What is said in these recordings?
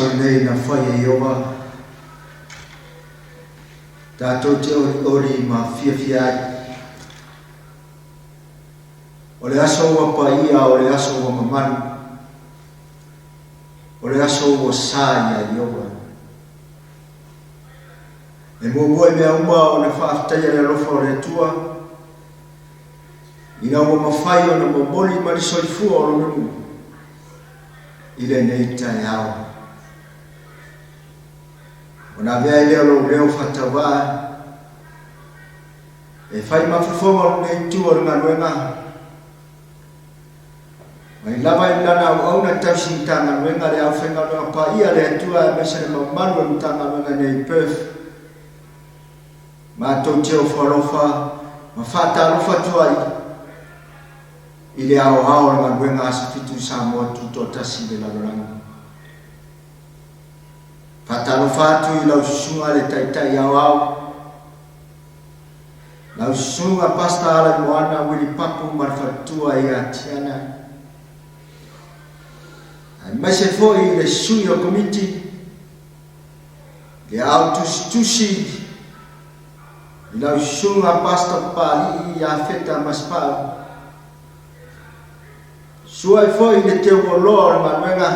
aso lenei na fai e Ieova, tatou te olioli ma fiafia ai. O le aso ua paia, o le aso ua mamalu, o le aso ua sa iā Ieova. E muamua i mea uma ona faafetaia le alofa o le Atua, ina ua mafai ona momoli mai le soifua o Lona nuu i lenei taeao. Ona avea ai lea o lou leo faatauvaa e fai ma fofoga o lenei itu o le galuega, mai lava i lana auauna tausi Matagaluega le aufaigaluega paia a le Atua aemaise le mamalu o le Matagaluega nei i Perth. Matou te ofo alofa ma faatalofa atu ai i le aoao o le galuega Aso Fitu Samoa Tutoatasi i le lalolagi. Faatalofa atu i lau susuga le Taitai Aoao, lau susuga Pastor Alaimoana Willie Papu ma le faletua ia Tiana, aemaise foi le sui o Komiti, le ao tusitusi i lau susuga Pastor Papalii Iafeta Masepau. Susu ai foi le teuoloa o le galuega,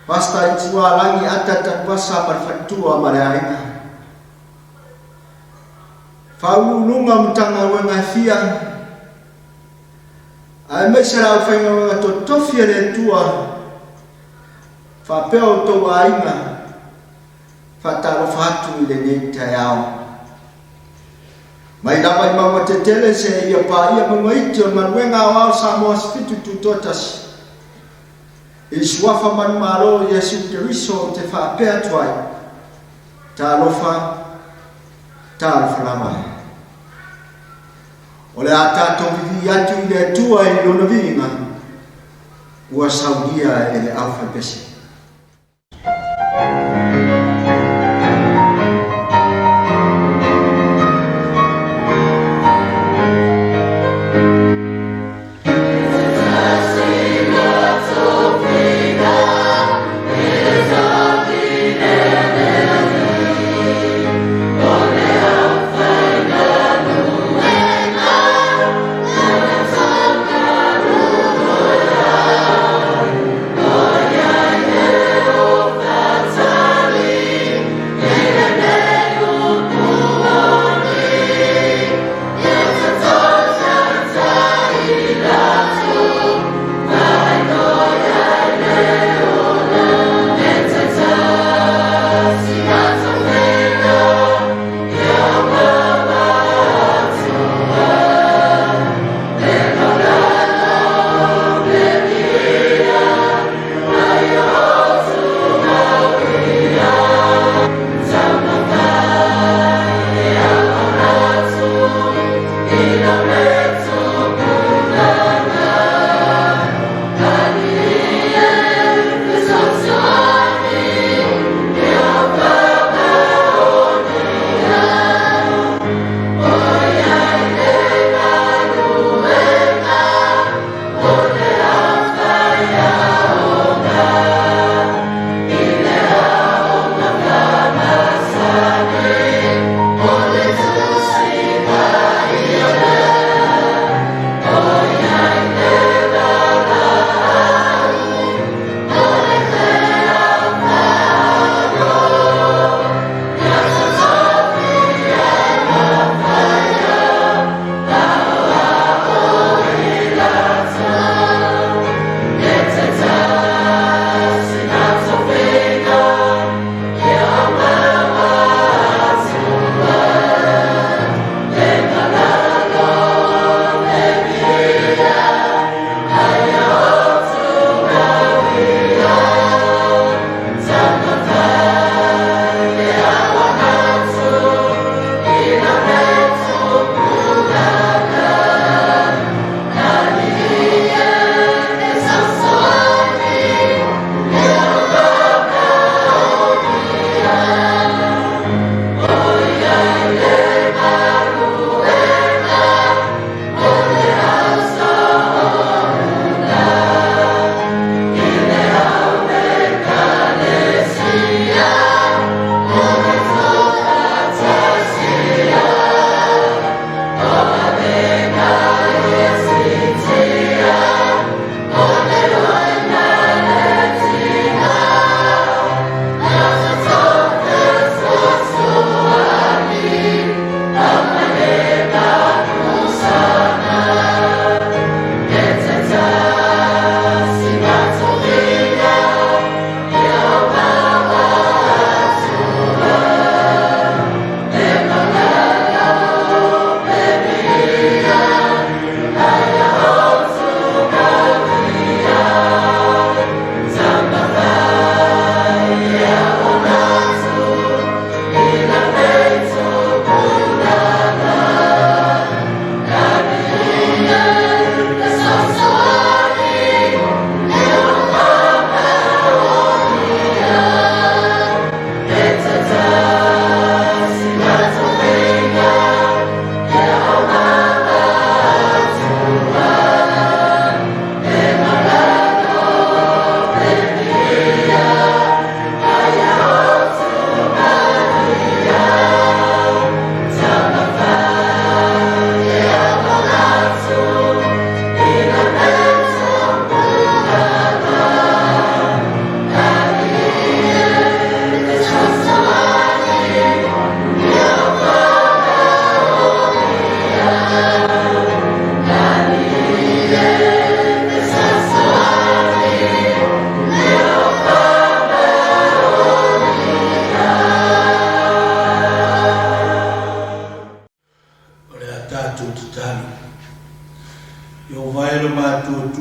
Pastor Itualagi Ata Tanuvasa ma le faletua ma le aiga. Faauluuluga o Matagaluega e fia, aemaise le aufaigaluega totofi a le Atua, faapea outou aiga, faatalofa atu i lenei taeao. Mai lava i mauga tetele seia paia mauga iti o le galuega aoao Samoa Aso Fitu Tutoatasi, i le suafa manumalo o Iesu Keriso ou te faapea atu ai, Talofa, talofa lava. O le a tatou vivii atu i le Atua i Lona viiga, ua saunia e le aufaipese.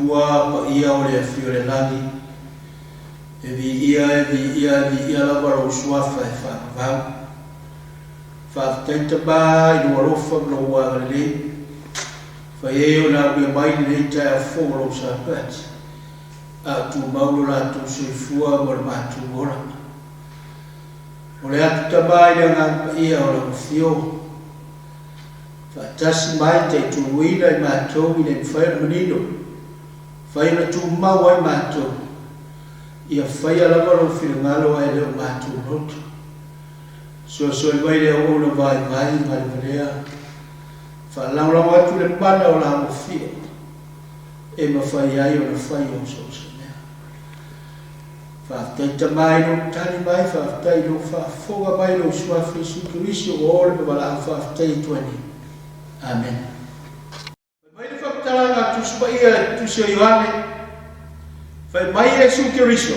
Atua paia o le Afio i le Lagi, e viia, e viia, e viia lava lou Suafa e faavavau. Faafetai Tama i lou alofa ma lou agalelei, fai e ona aulia mai lenei taeao fou o lou Sapati, a o tumau lo latou soifua ma lo matou ola. O le atu Tama i le Agaga Paia o lau Afio, faatasi mai taituluina i matou i le mafai ona manino, fai ona tumau ai matou, ia faia lava lou finagalo ae le o matou loto. Soasoa mai le auauna vaivai ma le valea, faalagolago atu le mana o lau Afio, e mafai ai ona faia o so o se mea. Faafetai Tama i lou tali mai, faafetai i lou faafofoga mai i lou Suafa Iesu Keriso ua o le mavalaau faafetai atu ai nei. Amene. Fai mai le faamatalaga a Tusi Paia i le Tusi o Ioane, fai mai Iesu Keriso,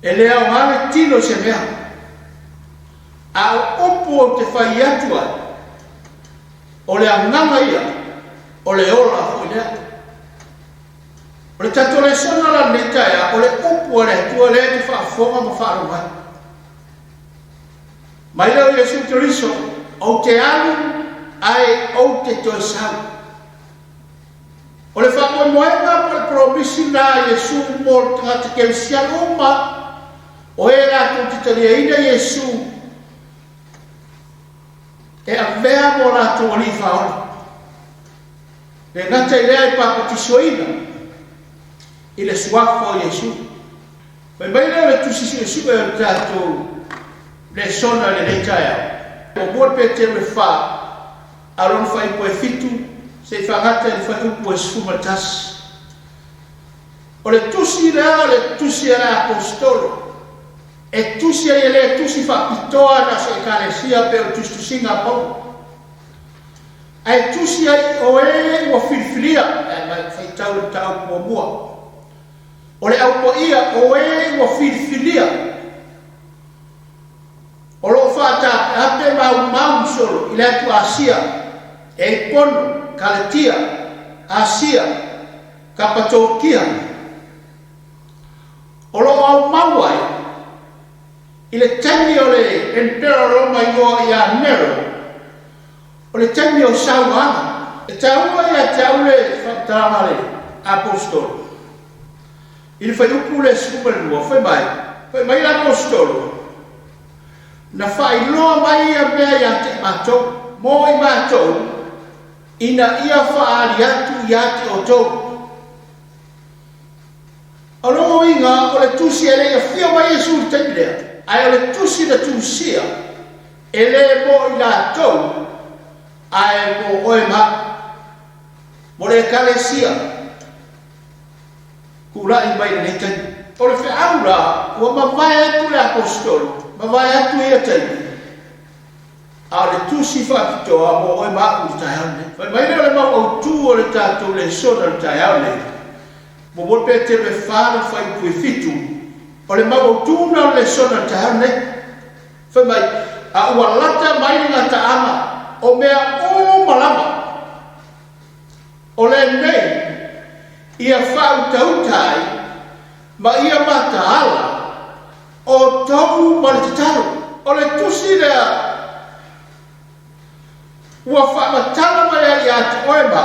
E le aoga le tino i se mea, a o upu ou te fai atu ai, o le agaga ia, o le ola foi lea. O le tatou lesona la lenei taeao, o le upu a le Atua lea e te faafofoga ma faalogo ai. Mai lea o Iesu Keriso, ou te alu ae ou te toe sau. O le faamoemoega po o le promisi lena a Iesu mo le tagata kerisiano uma o e latou te taliaina Iesu e avea mo latou alii faaola. Le gata i lea e papatisoina i le suafa o Iesu. Fai mai lea o le tusi suesue o le tatou lesona i lenei taeao. Muamua le Peteru e 4, a o lona fuaiupu e 7, seia faagata i le fuaiupu e 11. O le tusi lea o le tusi a le Aposetolo, e tusi ai e le tusi faapitoa na o se Ekalesia pei o le tusitusiga a Paulo. Ae tusi ai o e ua filifilia, ae faitau le mataupu muamua. O le Au Paia, o e ua filifilia, o lo o faataapeape ma aumau solo i le atu Asia, e i Pono, Kalatia, Asia, Kapatokia, o lo o aumau ai i le taimi o le Emperor Roma igoa ia Nero, O le taimi o sauaga. E taua ia te au le faamatalaga a le Aposetolo i le fuaiupu le 12, fai mai, Fai mai le Aposetolo, Na faailoa mai ia mea ia te i matou, mo i matou, ina ia faaali atu ia te outou. O lona uiga, o le tusi e le i afio mai Iesu i le taimi lea, ae o le tusi na tusia E le mo i latou, ae mo oe ma au. Mo le Ekalesia tulai mai lenei taimi. O le feau la ua mavae atu le Aposetolo, mavae atu ia taimi, a o le tusi faapitoa mo oe ma au i le taeao lenei. Fai mai lea o le mau autu o le tatou lesona i le taeao lenei, Muamua Peteru e 4 le fuaiupu e 7, o le mau autu lena o le lesona i le taeao lenei. Fai mai, a ua lata mai le gataaga o mea uma lava, o lenei ia faautauta ai ma ia mataala outou ma le tatalo. O le tusi lea ua faamatala mai ai ia te oe ma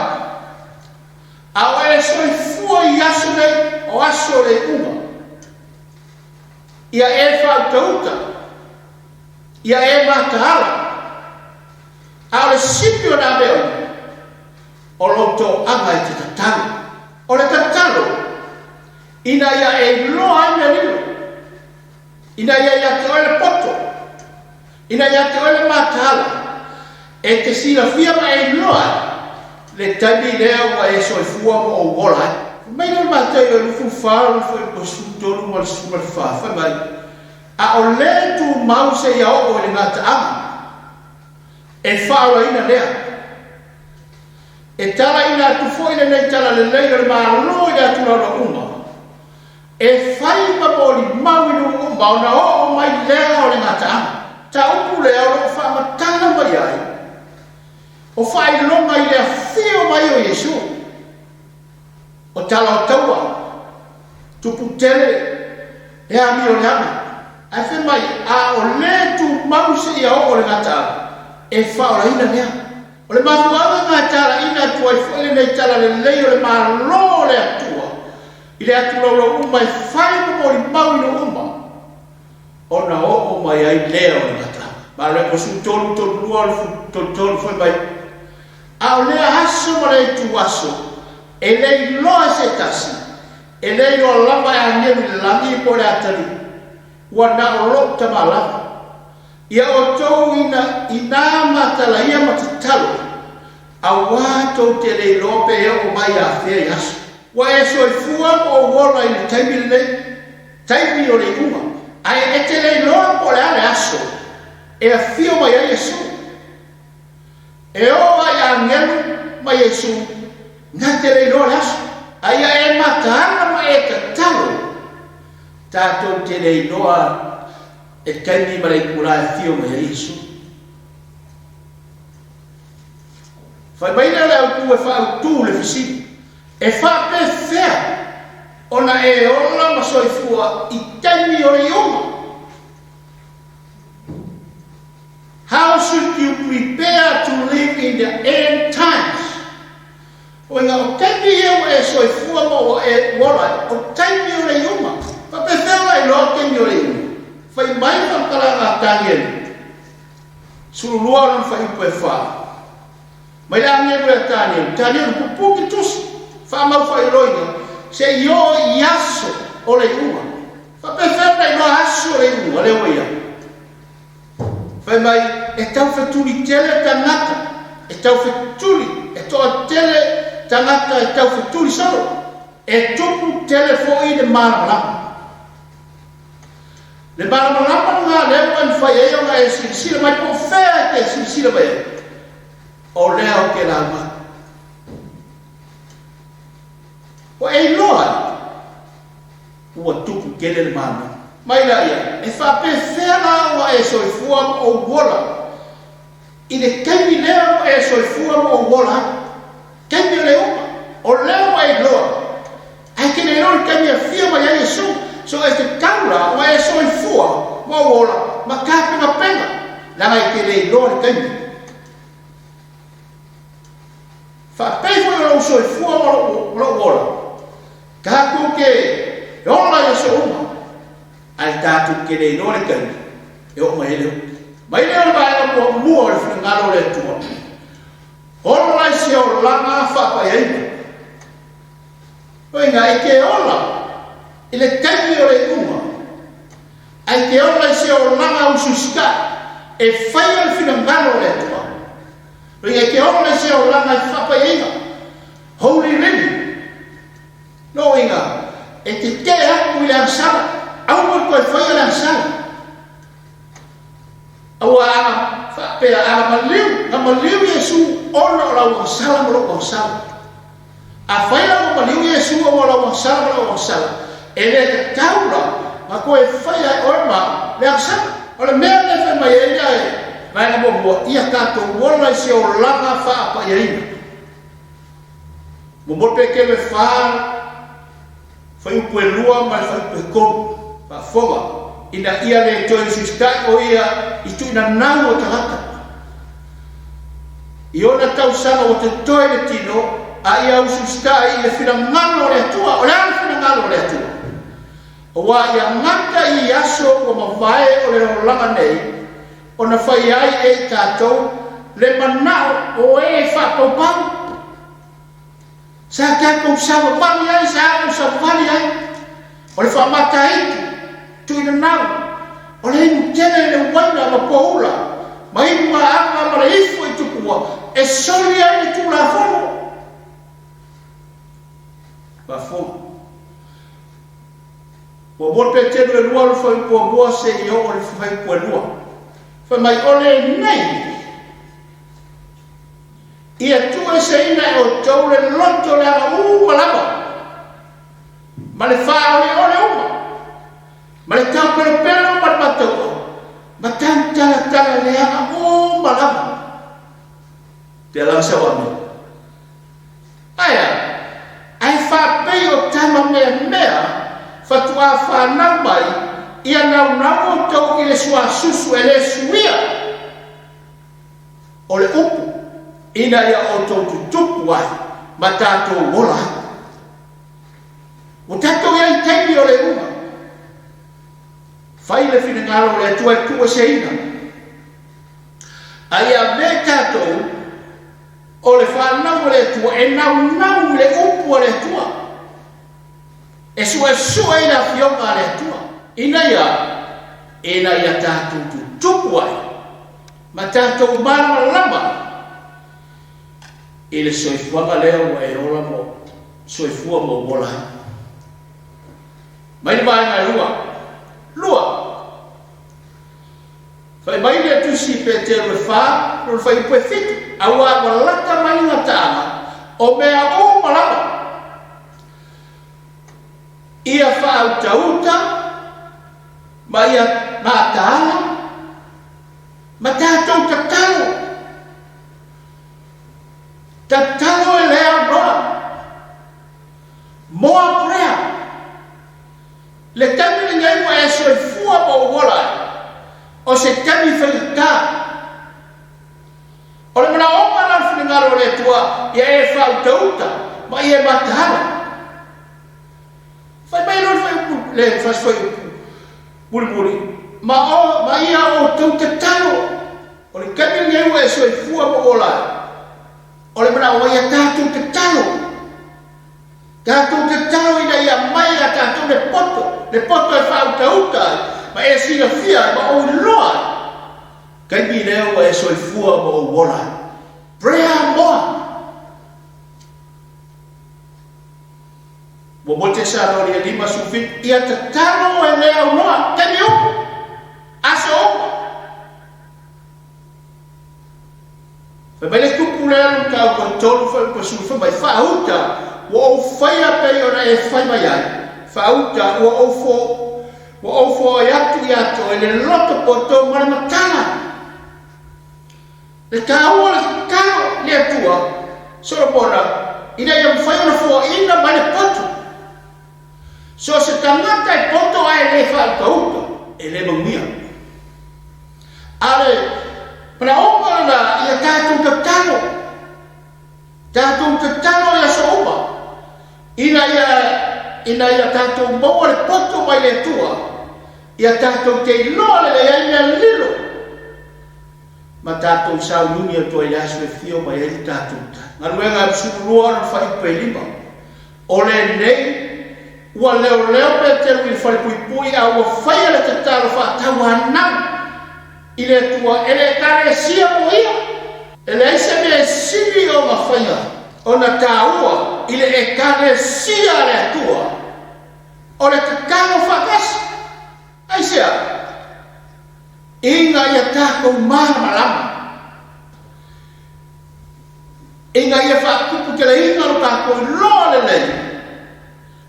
au, a o e soifua i aso nei, o aso o le iuga. Ia e faautauta, ia e mataala, a o le sipi o nā mea uma, o lou toaga e te tatalo. O le tatalo, ina ia e iloa ai mea lilo, ina ia ia te oe le poto, ina ia te oe le mataala, e te silafia ma e iloa ai le taimi lea ua e soifua ma ou ola ai. Fai mai lea o le Mataio e 24, lona fuaiupu e 13 ma le 14, fai mai, A o le tumau seia oo i le gataaga, e faaolaina lea. E talaina atu foi lenei talalelei o le Malo i le atulaula uma, E fai ma molimau i nuu uma ona oo mai lea o le gataaga. Mataupu lea o lo o faamatala mai ai O faailoga i le afio mai o Iesu. O tala o taua, tupu tele le amio leaga. Ae fai mai, a o lē tumau seia oo le gataaga, e faaolaina lea. O le mafuaaga lena e talaiina atu ai foi lenei Tala Lelei o le Malo o le Atua i le atulaulau uma e fai ma molimau i nuu uma, ona oo mai ai lea o le gataaga. Mareko 13, 32, 33 fai mai, A o lea aso ma lea ituaso, e le iloa e se tasi, e le iloa lava e agelu i le lagi po o le atalii, ua na o lou Tama lava. Ia outou ina, inā matalaia ma tatalo, auā tou te le iloa pe oo mai afea i aso. Ua e soifua ma ou ola i le taimi lenei, taimi o le iuga, ae e te le iloa po o le a le aso e afio mai ai Iesu. E oo lava i agelu ma Iesu, na te le iloa le aso. A ia e mataala ma e tatalo, tatou te le iloa e taimi ma le itula e afio mai ai Iesu. Fai mai lea o le autu e faaautu le fesili, E faapefea ona e ola ma soifua i taimi o le iuga? How should you prepare to live in the end times? Oiga, o taimi ia ua e soifua ma ua e ola ai, o taimi o le iuga. Faapefea ona iloa o taimi o le iuga? Fai mai le faamatalaga a Tanielu, 12 lona fuaiupu e 4. Mai le agelu ia Tanielu, Tanielu, pupuki le tusi, faamau faailoina, se i oo i aso o le iuga. Faapefea ona iloa aso o le iuga lea ua i ai? Fai mai, e taufetuli tele tagata, e taufetuli, e toatele tagata e taufetuli solo, e tupu tele foi le malamalama. Le malamalama lena lea ua e mafai ai ona e silasila mai po o fea e te silasila mai ai, o lea ou te lauga atu. Ua e iloa ai, ua tupu tele le malamalama. Mai laia, e faapefea la ua e soifua ma ou ola i le taimi lea ua e soifua ma ou ola ai? Taimi o le uma, o lea ua e iloa, ae e te le iloa le taimi e afio mai ai Iesu. So e tatau la ua e soifua ma ou ola ma tapenapena, leaga e te le iloa le taimi. Faapei foi o lou soifua ma lou ola, tatou te ola i aso uma, ae tatou te le iloa le taimi e oo mai ai le umi. Mai lea o le vaega muamua o le finagalo o le Atua, ola i se olaga faapaiaina. Uiga, e te ola i le taimi o le iuga, ae te ola i se olaga usuusitaʻi e faia le finagalo o le Atua. Uiga, e te ola i se olaga i faapaiaina, holy living. Lona uiga, e te tee atu i le agasala, aua le toe faia le agasala. Aua a faapea a maliu, na maliu Iesu ona o lau agasala ma lou agasala. Afai la ua maliu Iesu aua o lau agasala ma lou agasala, e le tatau la na toe faia e oe ma au le agasala. O le mea lea e fai mai ai le vaega muamua, ia tatou ola i se olaga faapaiaina. Momoli Petelo e fa, fuaiupu e lua ma le fuaiupu e tolu. Faafofoga, ina ia le toe usiusitai o ia i tuuina nau o tagata. I ona tausaga ua totoe le tino, a ia usiusitai i le finagalo o le Atua. O le a le finagalo o le Atua? Aua ia gata i aso ua mavae o le olaga nei, ona fai ai e i tatou le manao o e faapaupau. Sa tatou savavali ai, sa ou savavali ai. O le faamataitu, tuuina nau, o le inu tele i le uaina ma poula, ma inu maaga ma le ifo i tupua, e soli ai le Tulafono. Faafofoga. Ua moe Petelu e lua le fuaiupu muamua seia oo i le fuaiupu e lua. Fai mai, o lenei, ia tuueseina e outou le loto leaga uma lava, ma le faaoleole uma, ma le taupelopelo ma le matau'a, ma tautalatala leaga uma lava. Pe alaga sau amene. Ae a? Ae faapei o tama meamea fatuā fanau mai, ia naunau outou i le suasusu e le suia o le upu, ina ia outou tutupu ai ma tatou ola ai. Ua tatou i ai i taimi o le iuga. Fai le finagalo o le Atua e tuueseina. A ia avea tatou o le fanau a le Atua e naunau i le upu a le Atua, e suesue i le afioga a le Atua, ina ia, ina ia tatou tutupu ai ma tatou malamalama i le soifuaga lea ua e ola mo soifua ma ua ola ai. Mai le vaega e lua. Lua. Fai mai le Tusi i Peteru e fa, lona fuaiupu e fitu, Auā ua lata mai le gataaga o mea uma lava, ia faautauta ma ia mataala ma tatou tatalo. Tatalo e le aunoa. More prayer. Le taimi lenei ua e soifua ma ou ola ai, o se taimi faigata. O le manaoga la o le finagalo o le Atua ia e faautauta ma ia e mataala. Fai mai loa le fuaiupu, le fasi fuaiupu mulimuli, ma, o, ma ia outou tatalo. O le taimi lenei ua e soifua ma ou ola ai, o le manaoga ia tatou tatalo. Tatou tatalo ina ia aumai ia tatou le poto, le poto e faautauta ai, ma e silafia ai, ma ou iloa ai, taimi lea ua e soifua ma ou ola ai. Prayer more. Ua mo Tesalonia 57, ia tatalo e le aunoa, taimi uma, aso uma. Fai mai le tupu lea lo mataupu e tolu fuaiupu e 14 fai mai, Faauta ua ou faia pei ona e fai mai ai, faauta ua ou fo, ua ou foai atu ia te oe le loto poto ma le matala. Le taua o le tatalo i le Atua, Solomona, ina ia mafai ona foaina mai le poto. So o se tagata e poto ae le faautauta, e le manuia. A o le manaoga lena ia tatou tatalo, tatou tatalo i aso uma, ina ia, ina ia tatou maua le poto mai le Atua, ia tatou te iloa lelei ai mea lilo, ma tatou sauniuni atu ai i le aso e fio mai ai le tatou galuega e 12 ona fuaiupu e lima. O lenei, ua leoleo Peteru i le falepuipui a ua faia le tatalo faatauanau i le Atua e le Ekalesia mo ia. E leai se mea e sili ona faia ona taua i le Ekalesia a le Atua o le tatalo faatasi. Aisea? Ina ia tatou malamalama, ina ia faatuputeleina lo tatou iloa lelei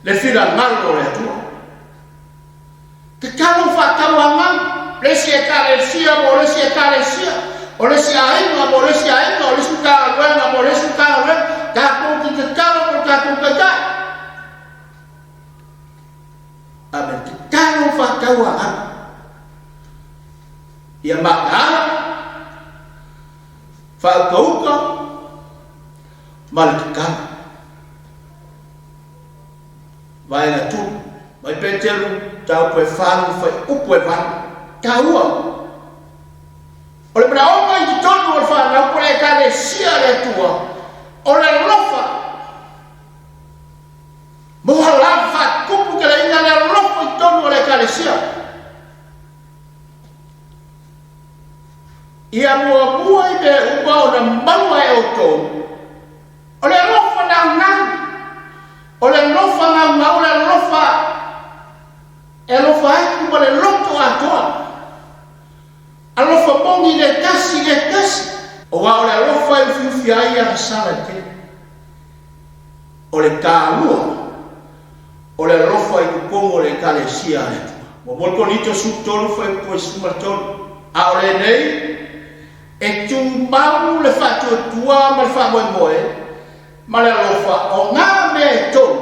le finagalo o le Atua. Tatalo faatauanau le isi Ekalesia mo le isi Ekalesia, o le isi aiga mo le isi aiga, o le isi Matagaluega mo le isi Matagaluega, tatou te tatalo mo le tatou Taitai. Amen. Tatalo faatauanau. Ia mataala, faaukauka ma le tatalo. Vaega tolu, mai Peteru, mataupu e fa lona fuaiupu e valu. Taua. O le manaoga i totonu o le fanau po o le Ekalesia a le Atua, o le alofa. Moa lava faatuputeleina le alofa i totonu o le Ekalesia. Ia muamua i mea uma ona maua e outou, o le alofa naunau, o le alofa naunau, o le alofa e alofa atu ma le loto atoa, alofa moni le tasi le tasi, aua o le alofa e ufiufi ai agasala e tele. O le taua o le alofa i totonu o le Ekalesia a le Atua. Ua mo le Korinito 13 fuaiupu 13, a o lenei, E tumau le faatuatua ma le faamoemoe ma le alofa o nā mea e tolu,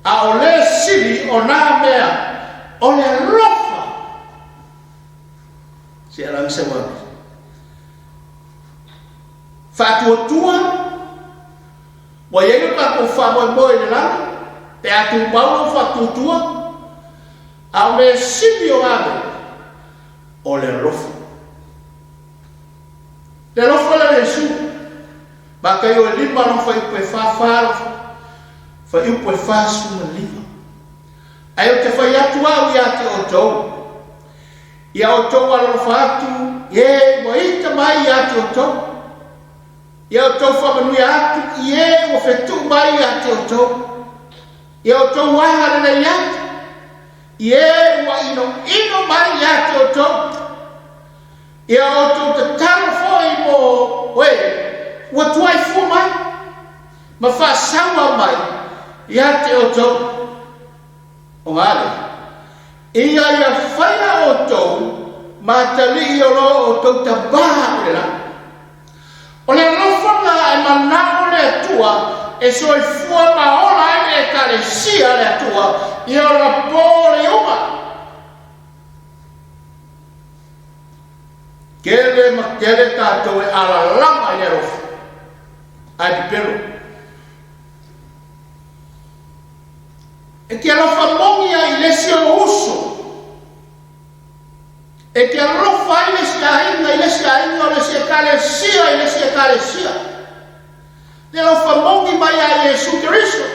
a o le sili o nā mea o le alofa. Se alagi sau ame. Faatuatua, ua i ai lo tatou faamoemoe i le lagi, pe a tumau lou faatuatua, a o mea sili o nā mea, o le alofa. Le alofa lea o Iesu. Mataio e lima lona fuaiupu e fa, fa lona fuaiupu e 49. Ae ou te fai atu au ia te outou, ia outou alolofa atu i e ua ita mai ia te outou, ia outou faamanuia atu i e ua fetuu mai ia te outou, ia outou agalelei atu i e ua inoino mai ia te outou, ia outou tatalo foi mo e ua tuai fua mai ma faasaua mai ia te outou. O gale, ina ia faia outou ma atalii o lo outou tamā i le lagi. O le alofa lena e manao le Atua e soifua ma ola ai le Ekalesia a le Atua i ona po o le iuga. Tele ma tele tatou e alalama i le alofa, ae pepelo. E te alofa moni ai i le isi ou uso. E te alofa ai le isi aiga i le isi aiga, o le isi ekalesia i le isi ekalesia. Le alofa moni mai a Iesu Keriso.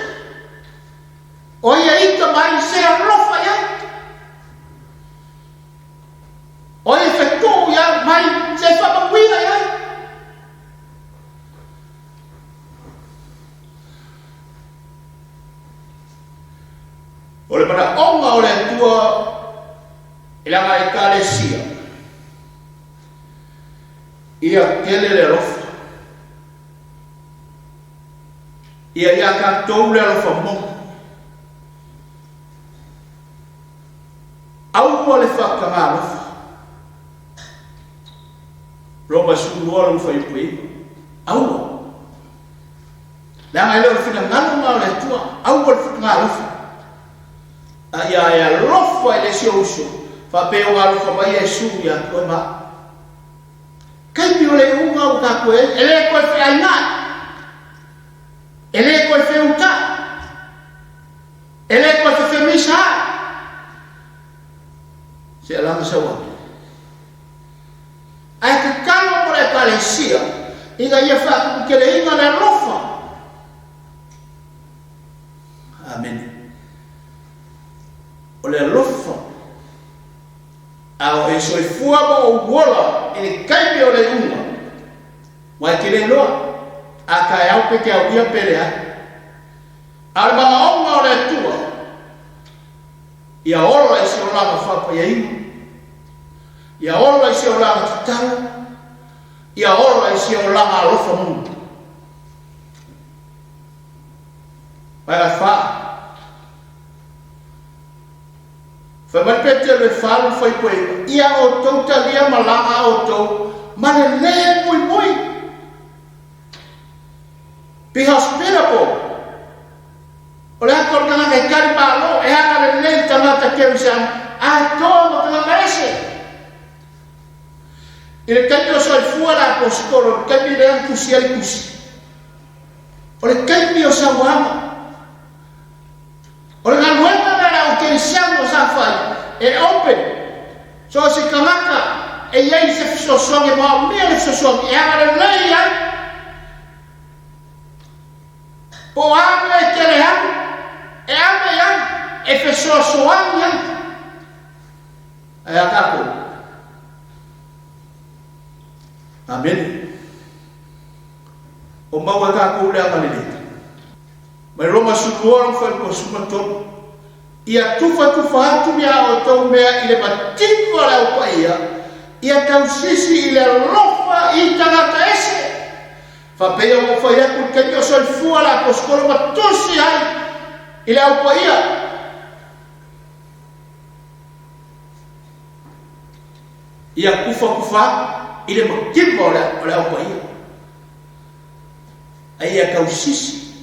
O ia ita mai se alofa i ai. O ia fetuu ia mai se whamanuia i ai. O le manaoga o le Atua i lana Ekalesia, ia tele le alofa, ia iā tatou le alofa moni. Aua le faataga alofa. Roma 12 lona fuaiupu e 9. Aua. Leaga e le o le finagalo lena o le Atua, aua le faataga alofa. A ia e alofa i le isi ou uso, faapea ua alofa mai Iesu ia te oe ma au. Taimi o le iuga ua tatou e ai, e le toe feainai, e le toe feutai, e le toe fefemisa ai. Se alaga sau ame. Ae tatalo mo le Ekalesia ina ia faatuputeleina le alofa. Amene. O le alofa a o e soifua ma ou ola i le taimi o le iuga, ua e te le iloa, a taeao pe te aulia pe leai. A o le manaoga o le Atua, ia ola i se olaga faapaiaina, ia ola i se olaga tatalo, ia ola i se olaga alofa moni. Vaega 4. Fai mai Petelo e fa lona fuaiupu, Ia outou talia malaga a outou ma le lē muimui. Be hospitable. O le ata o le tagata e tali malo, e agalelei i tagata kerisiano, atoa ma tagata ese. I le taimi o soifua le aposetolo, o le taimi lea na tusi ai le tusi. O le taimi o sauaga. O le galuega lea a le au kerisiano sa fai, e open. So o se tagata e i ai se fesoasoani e manaomia le fesoasoani e agalelei ai. Po o a mea e tele alu, e ave i ai, e fesoasoani ai. Ae a tatou? Amene. O maua e tatou le agalelei. Mai Roma 12 lona fuaiupu 13. Ia tufatufa atu ni a outou mea i le matino a le Au Paia, ia tausisi i le alofa i tagata ese. Faapea ua ou fai atu i le taimi o soifua le Aposetolo ma tusi ai i le Au Paia. Ia tufatufa atu. i le mativa o le, o le Au Paia. A ia tausisi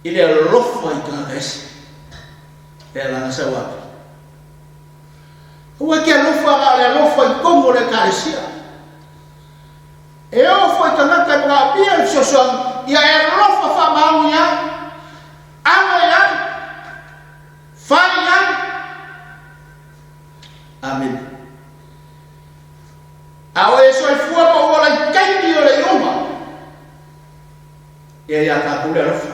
i le alofa i tagata ese. E alaga sau atu. Aua e te alofa na o le alofa i totonu o le Ekalesia. E oo foi tagata e manaomia le fesoasoani, ia e alofa faamaoni ai, alo i ai, fai i ai. Amene. A o e soifua ma ua ola i taimi o le iuga, ia iā tatou le alofa.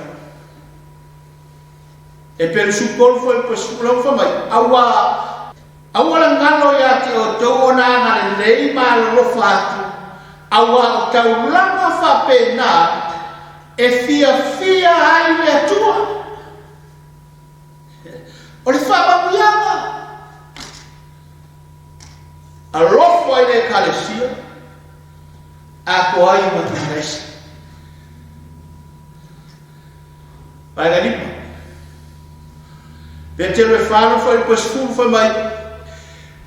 E pelusukolu foi le sefulu fai mai, auā, aua le galo iā te outou ona agalelei ma alolofa atu, auā o taulaga faapena e fiafia ai le Atua. O le faamanuiaga. Alofa i le Ekalesia, atoa ai ma tagata ese. Vaega 5. Petelo e 4 fuaiupu e 10 fai mai,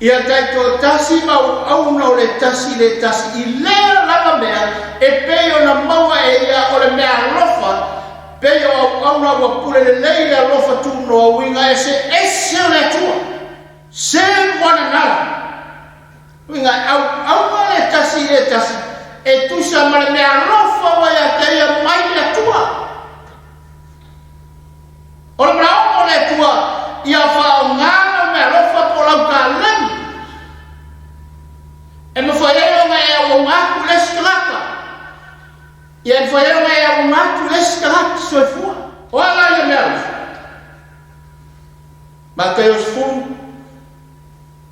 Ia taitoatasi ma auauna o le tasi i le tasi i lea lava mea e pei ona maua e ia o le mea alofa, pei o auauna ua pule lelei le alofa tunoa uiga eseese o le Atua. Serve one another. Uiga e auauna le tasi i le tasi e tusa ma le mea alofa ua ia te ia mai le Atua. O le manaoga o le Atua ia faaaoga lau meaalofa po o lau taleni e mafai ai ona e auauna atu i le isi tagata. Ia e mafai ai ona e auauna atu i le isi tagata soifua. O a la ia meaalofa? Mataio 10,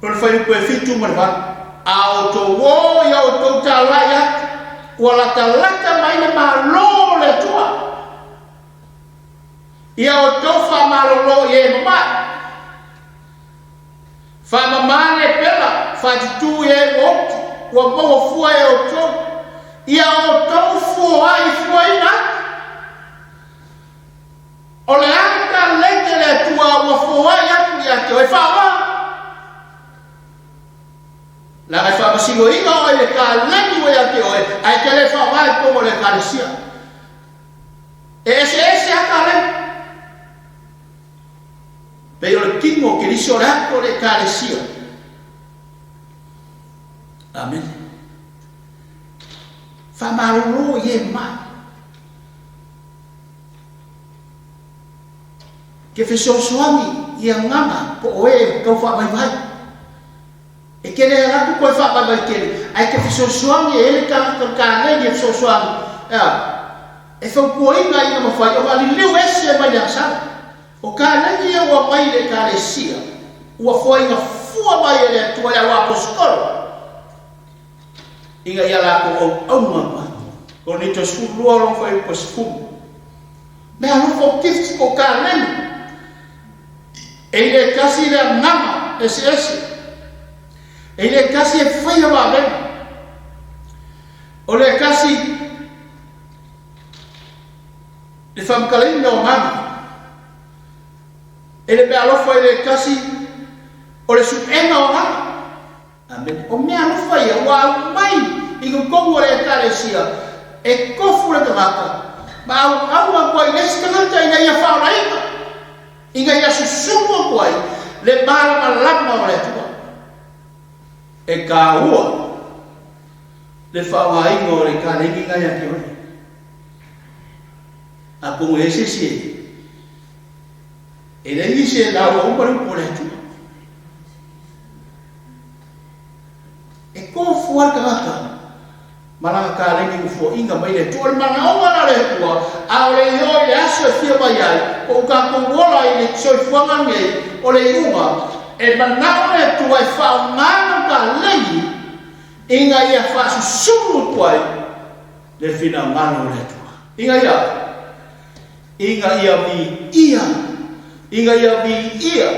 lona fuaiupu e 7 ma le 8. A outou o ia outou talai atu, ua latalata mai le Malo o le Atua. Ia outou faamalolo i e mamae. Faamama le pela, faatutū i e ua oti, ua maua fua e outou. Ia outou fuoai fuaina atu. O le a le talente le Atua ua foai atu ia te oe? Faaaoga. Leaga e faamasinoina oe i le taleni ua ia te oe, ae te le faaaoga i totonu o le Ekalesia. E eseese lava taleni. Pei o le tino o Keriso o le ato o le Ekalesia. Amene. Faamalolo i e mai. Ke fesoasoani i agaga po o e tau faavaivai. E te le ala atu koe faavaivai tele, ae te fesoasoani e ele tagata o kaleni e fesoasoani, ea, e fautuaina ina mafai ona liliu ese mai le agasala. O kaleni ia ua mai i le Ekalesia, ua foaiina fua mai e le Atua i au Aposetolo, ina ia latou auauna atu ai. Korinito 12 lona fuaiupu e 10. Meaalofa o gifts po o kaleni. E le tasi le agaga eseese. E le tasi e faia vavega. O le tasi le faamatalaina o agaga. E le meaalofa i le tasi o le suega o agaga. Amene. O meaalofa ia ua aumai i totonu o le Ekalesia e tofu le tagata ma auau atu ai i le isi tagata ina ia faaolaina, ina ia susunu atu ai le malamalama o le Atua. E taua le faaaogaina o le kaleni lena ia te oe. Atonu e i ai se isi e leai nisi e lauga uma le upu a le Atua. E tofu lava le tagata ma lana taleni nofoaiga mai le Atua. O le manaoga la o le Atua, a o le i oo i le aso e fia mai ai, po ua tatou ola i le soifuaga lenei o le iuga, e manao le Atua e faaaoga lau taleni ina ia faasusulu atu ai le finagalo o le Atua. Ina ia Ina ia viia, ina ia viia,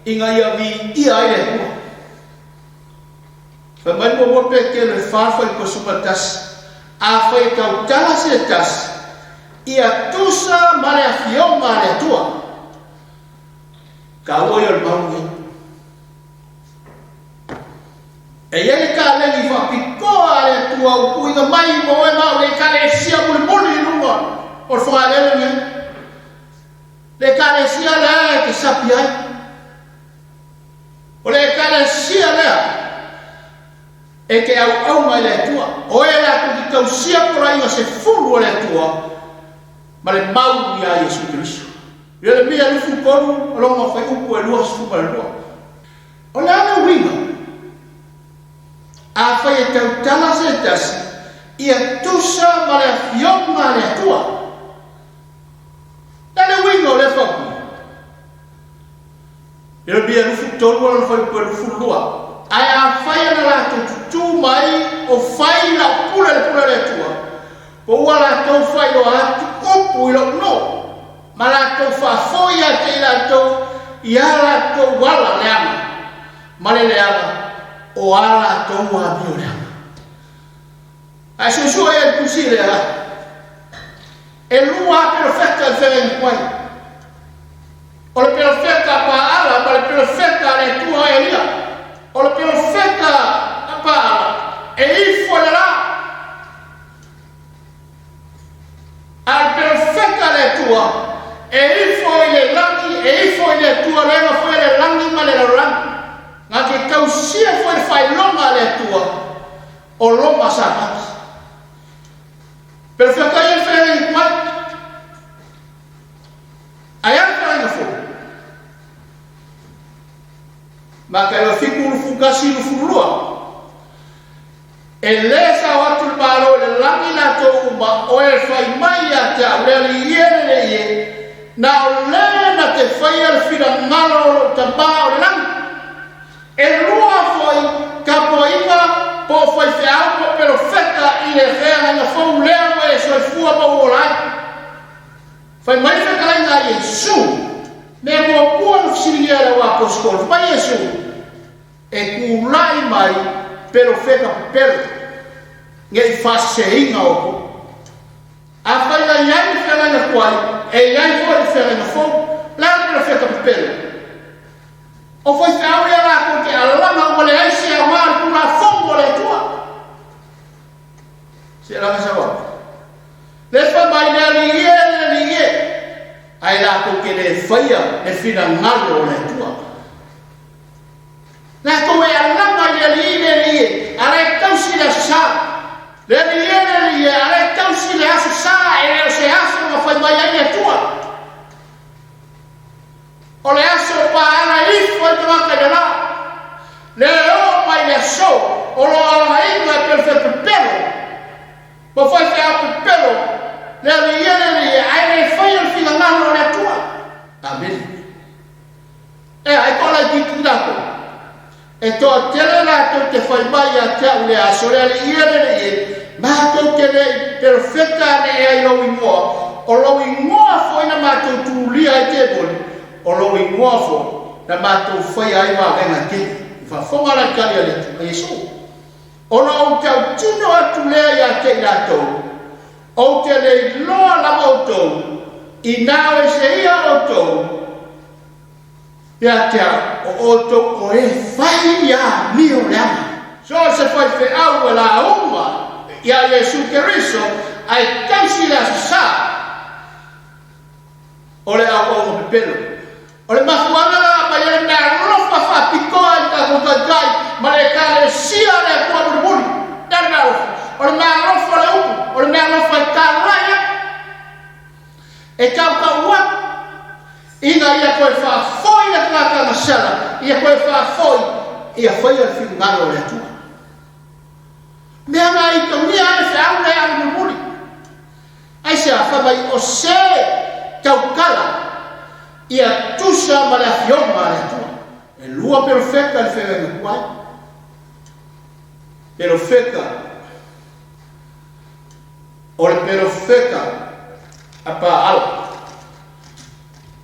ina ia viia ai le Atua. Fai mai muamua Petelo e fa fuaiupu e 11, Afai e tautala se tasi, ia tusa ma le afioga a le Atua. Taua ia o le mau lenei. E i ai le kaleni faapitoa Atua upuiga mai mo oe ma au le Ekalesia mulimuli i luga o le fogaelele lenei. Le Ekalesia lea e te sapi ai. O le Ekalesia lea e te auauna i le Atua. O e latou te tausia poloaiga 10 a le Atua ma le mau iā Iesu Keriso. Ieremia 23, lona fuaiupu e 22. O le a le uiga? Afai e tautala se tasi, ia tusa ma le Afioga a le Atua. O le a le uiga o lea faaupuga? Ieremia 23, lona fuaiupu e 22. Ae afai ana latou tutū mai o fai lau pule le pule a le Atua, po ua latou faailoa atu upu i lou nuu, ma latou faafoi ia te i latou i a latou ala leaga ma le leaga o a latou amio leaga. Ae suesue ia i le tusi lea, e lua a perofeta i le feagaiga tuai. O le perofeta a Paala ma le perofeta a le Atua Elia. O le perofeta a Paala e ifo i le la, a o le perofeta a le Atua e ifo i le lagi, e ifo i le Atua lea na faia le lagi ma le lalolagi. Na te tausia foi le faailoga a le Atua o lona Sapati. Perofeta ia le feagaiga tuai. Ae a le feagaiga fou? Mataio 7, 21, 22. E lē sao atu le Malo i le lagi latou uma o e fai mai ia te au, le Alii e, le Alii e, na o lē na te faia le finagalo o lou Tamā o le lagi. E lua foi tapuaiga po o faifeau po o perofeta i le feagaiga fou lea ua e soifua ma ua ola ai. Fai mai le fetalaiga a Iesu, mea muamua na fesiligia e le auaposeitolo, fai mai Iesu, E tulai mai perofeta pepelo, ne i faaseseina outou. Afai na i ai le feagaiga tuai, e i ai foi le feagaiga fou. O le a le perofeta pepelo? O faifeau ia latou te alaga ua leai se aoga o le Tulafono a le Atua. Se laga sau atu. Le fai mai le Alii e, le Alii e, ae latou te le faia le finagalo o le Atua. Latou e alaga i le Alii le Alii e, a la e tausi le Aso Sa. Le Alii e, le Alii e, a la e tausi le Aso Sa, e le o se aso na fai mai ai le Atua. O le aso paala ifo ai tagata i le la. Le oo mai le aso o lo alagaina e pelefepepelo ma faifeau pepelo le Alii e, le Alii e, ae le faia le finagalo o le Atua. Amene. E ai toa laitiiti latou. E toatele latou te fai mai ia te au i le aso, le Alii e, le Alii e, matou te le i perofeta ane ea i lou igoa, o lou igoa foi na matou tulia ai temoni, o lou igoa foi na matou faia ai vavega e tele. I faafofoga la i tali a le Atua, Iesu. Ona ou tautino atu lea ia te i latou, Ou te le iloa lava outou, inā o ese ia outou, ia te au, o outou o e fai ia amio leaga. So o se faifeau e lauga iā Iesu Keriso ae tausi le Aso Sa o le auauna pepelo. O le mafuaaga la aumai ai le meaalofa faapitoa i le tatou Taitai ma le Ekalesia a le Atua mulimuli. O le a le meaalofa? O le meaalofa o le upu, o le meaalofa e talai atu, e tautau atu, ina ia toe faafoi le tagata gasala, ia toe faafoi, ia faia le finagalo o le Atua. Mea na itagia ai le feau lea a le mulimuli. Aisea? Fai mai, o se tautala ia tusa ma le Afioga a le Atua. E lua perofeta i le feagaiga tuai. Perofeta, o le perofeta a Paala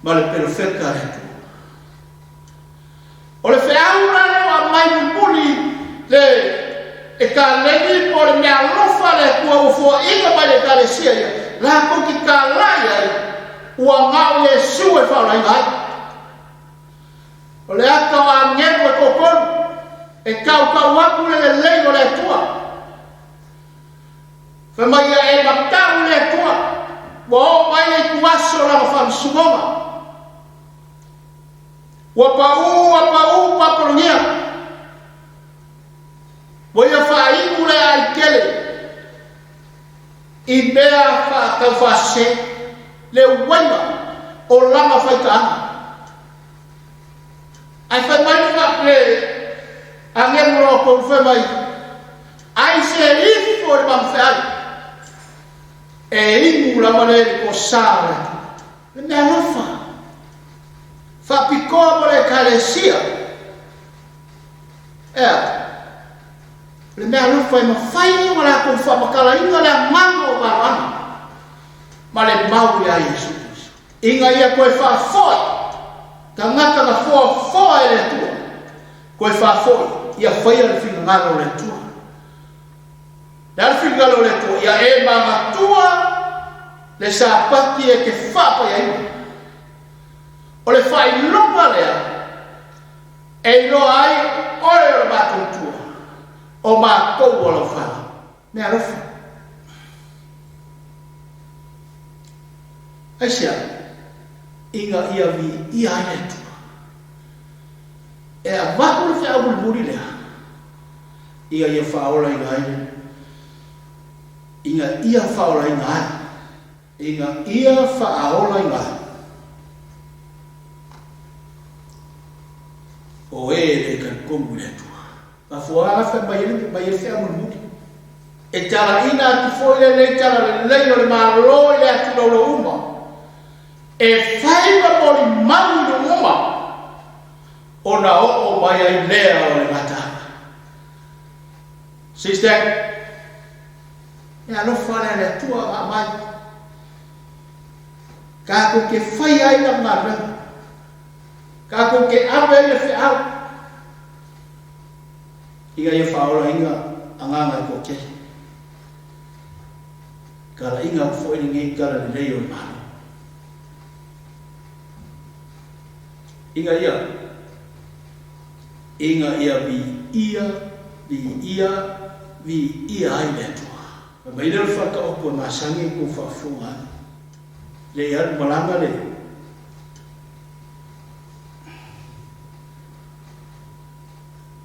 ma le perofeta a le Atua. O le feau la lea ua aumai mulimuli le Ekaleni po o le meaalofa a le Atua ua foaiina mai le Ekalesia ia, latou te talai ai, ua na o Iesu e faaolaina ai. O le ata o agelu e toatolu, e tautau atu le lelei o le Atua. I mea faataufaasese le uaiga o lana faitaaga. Ae fai mai le le agelu o kou fai mai, ai se ifo i le magafeai, e inu lava le i le toasā o le Atua. Le mea alofa, faapitoa mo le Ekalesia. Ea, le mea alofa e mafai ai ona latou faamatalaina le agaga o valoaga ma le mau ia Iesu Keriso, ina ia toe faafoi tagata na foafoa e le Atua, toe faafoi ia faia le finagalo o le Atua. Le a le finagalo o le Atua? Ia e manatua le Sapati e te faapaiaina. O le faailoga lea e iloa ai oe o le matou Atua, o matou o lau fanau. Mea alofa. Aisea? Ina ia viia ai le Atua. E avatu le feau mulimuli lea, ina ia faaolaina ai, ina ia faaolaina ai, ina ia faaolaina ai o e le talitonu i le Atua. Mafuaaga fai mai ai mai ai le feau mulimuli. E talaina atu foi lenei tala lelei o le Malo i le atulaulau uma, e fai ma molimau i nuu uma, ona oo mai ai lea o le gataaga. Sister, e alofa lea le Atua na aumai. Tatou te faia ai lana galuega. Tatou te ave ai le feau. Ina ia faaolaina agaga e toatele. Talaiga atu foi lenei tala lelei o le Malo. Ina ia, ina ia viia, viia, viia ai le Atua. Fai mai lea o le faataoto e masani ai tou faafofoga ai. Le i alu malaga le.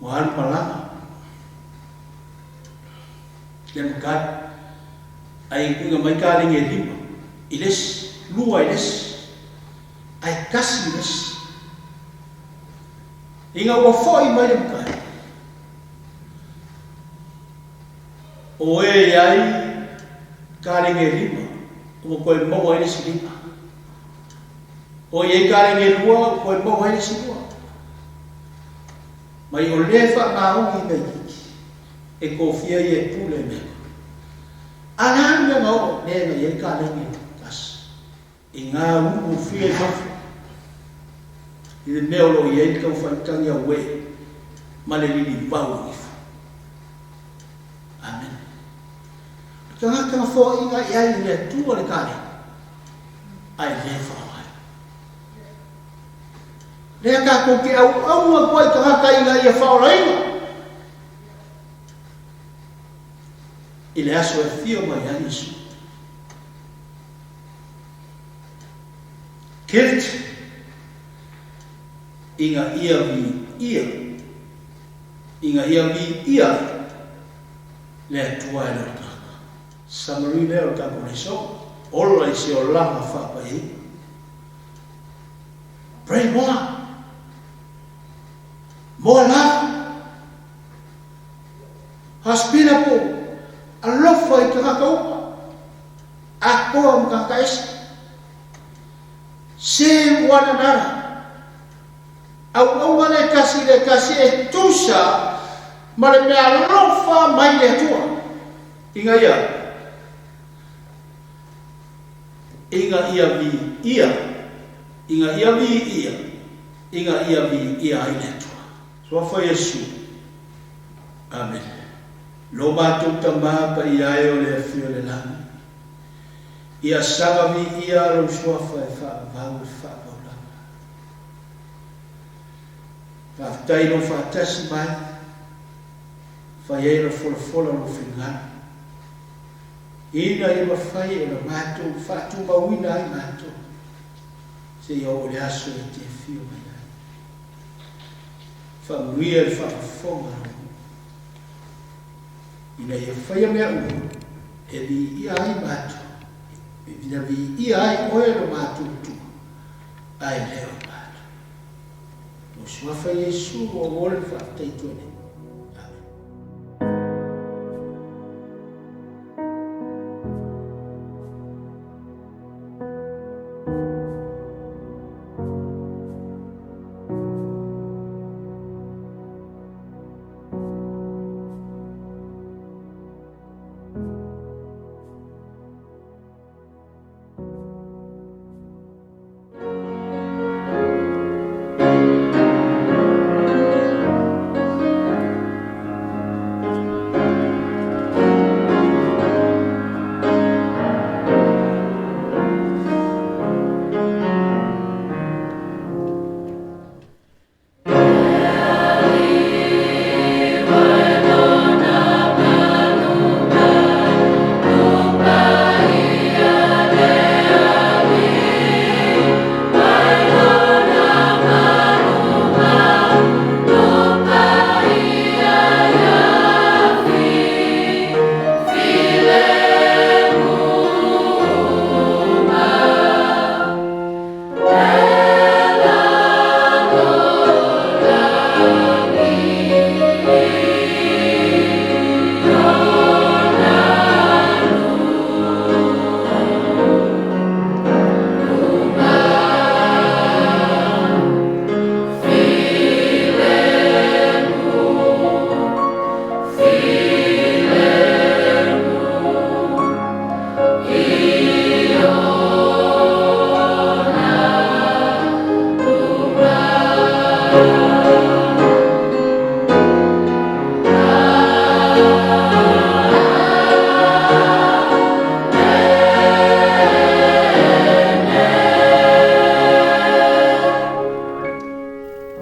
Ua alu malaga le matai, ae tuuina mai kalegi e lima i le isi, lua i le isi, ae tasi i le isi. Ina ua foi mai le matai, o e i ai kalegi e lima, ua toe maua ai le isi lima. O i ai kalegi e lua, ua toe maua ai le isi lua. Mai o lea e faamaoni i mea itiiti, e tofia ia e pule i mea tonu. A le a le mea na oo lea na i ai kalegi e tasi? I ngā ulu fia i fafo, i le mea o lo o i ai le taufaitagi auē ma le lilivau o ifo. Amene. O le tagata na foaiina i ai e le Atua le kalegi, ae le faaaogaina. Lea tatou te auauna atu ai i tagata ina ia faaolaina i le aso e afio mai ai Iesu. Gift ina ia viia, ina ia viia le Atua e le o le tagata. Summary lea o le tatou leso, ola i se olaga faapaiaina. Pray more. More love. Hospitable. Alofa i tagata uma. Atoa ma tagata ese. Serve one another. Auauna le tasi i le tasi e tusa ma le mea alofa mai le Atua. Ina ia Ina ia viia, ina ia viia, ina ia viia ai le Atua. Suafa Iesu. Amene. Lo matou Tama paia e o le afio i le lagi, ia saga viia lou Suafa e faavavau i le faavaulaga. Faafetai i lou faatasi mai, fai ai ona folafola lou finagalo. Ina ia mafai ona matou faatumauina ai matou seia oo i le aso e te afio mai ai. Faamanuia le faafofoga a lou nuu, ina ia faia mea uma E viia ai matou, ina viia ai oe lo matou Atua, ae le o matou. Mo Suafa Iesu ua ou ole le faafetai atu ai nei. Amene.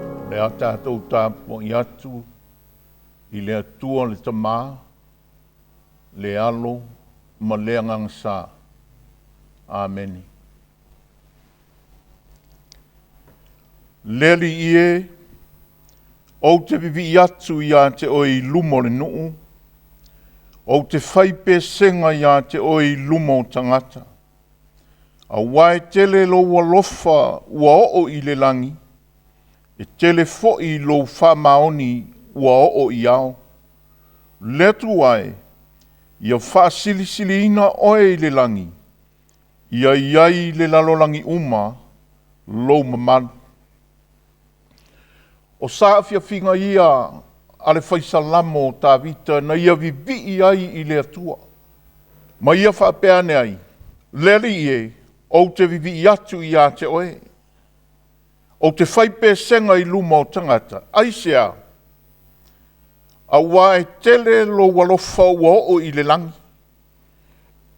O le a tatou tapuai atu i le Atua le Tama, le Alo ma le Agaga Sa. Amene. Le Alii e, ou te vivii atu iā te oe i luma o le nuu, ou te fai pesega iā te oe i luma o tagata. Auā e tele lou alofa ua oo i le lagi, e tele foi lou faamaoni ua oo i ao. Le Atua e, ia faasilisiliina oe i le lagi, ia i ai i le lalolagi uma lou mamalu. O saafiafiga ia a le fai Salamo o Tavita na ia vivii ai i le Atua, ma ia faapea ane ai, Le Alii e, ou te vivii atu iā te oe, ou te fai pesega i luma o tagata, aisea? Auā e tele lou alofa ua oo i le lagi,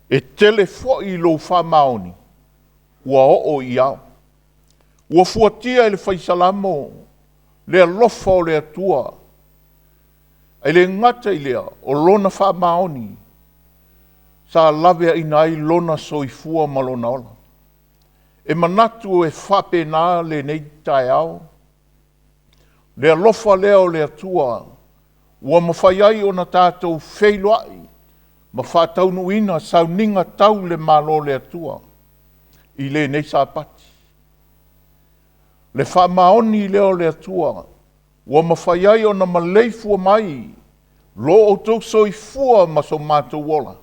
e tele foi lou faamaoni ua oo i ao. Ua fuatia e le fai Salamo le alofa o le Atua, ae le gata i lea o lona faamaoni sa laveaina ai lona soifua ma lona ola. E manatu e faapena lenei taeao, le alofa lea o le Atua ua mafai ai ona tatou feiloai ma faataunuuina sauniga tau le Malo o le Atua i lenei Sapati. Le faamaoni lea o le Atua ua mafai ai ona maleifua mai lo outou soifua ma so matou ola,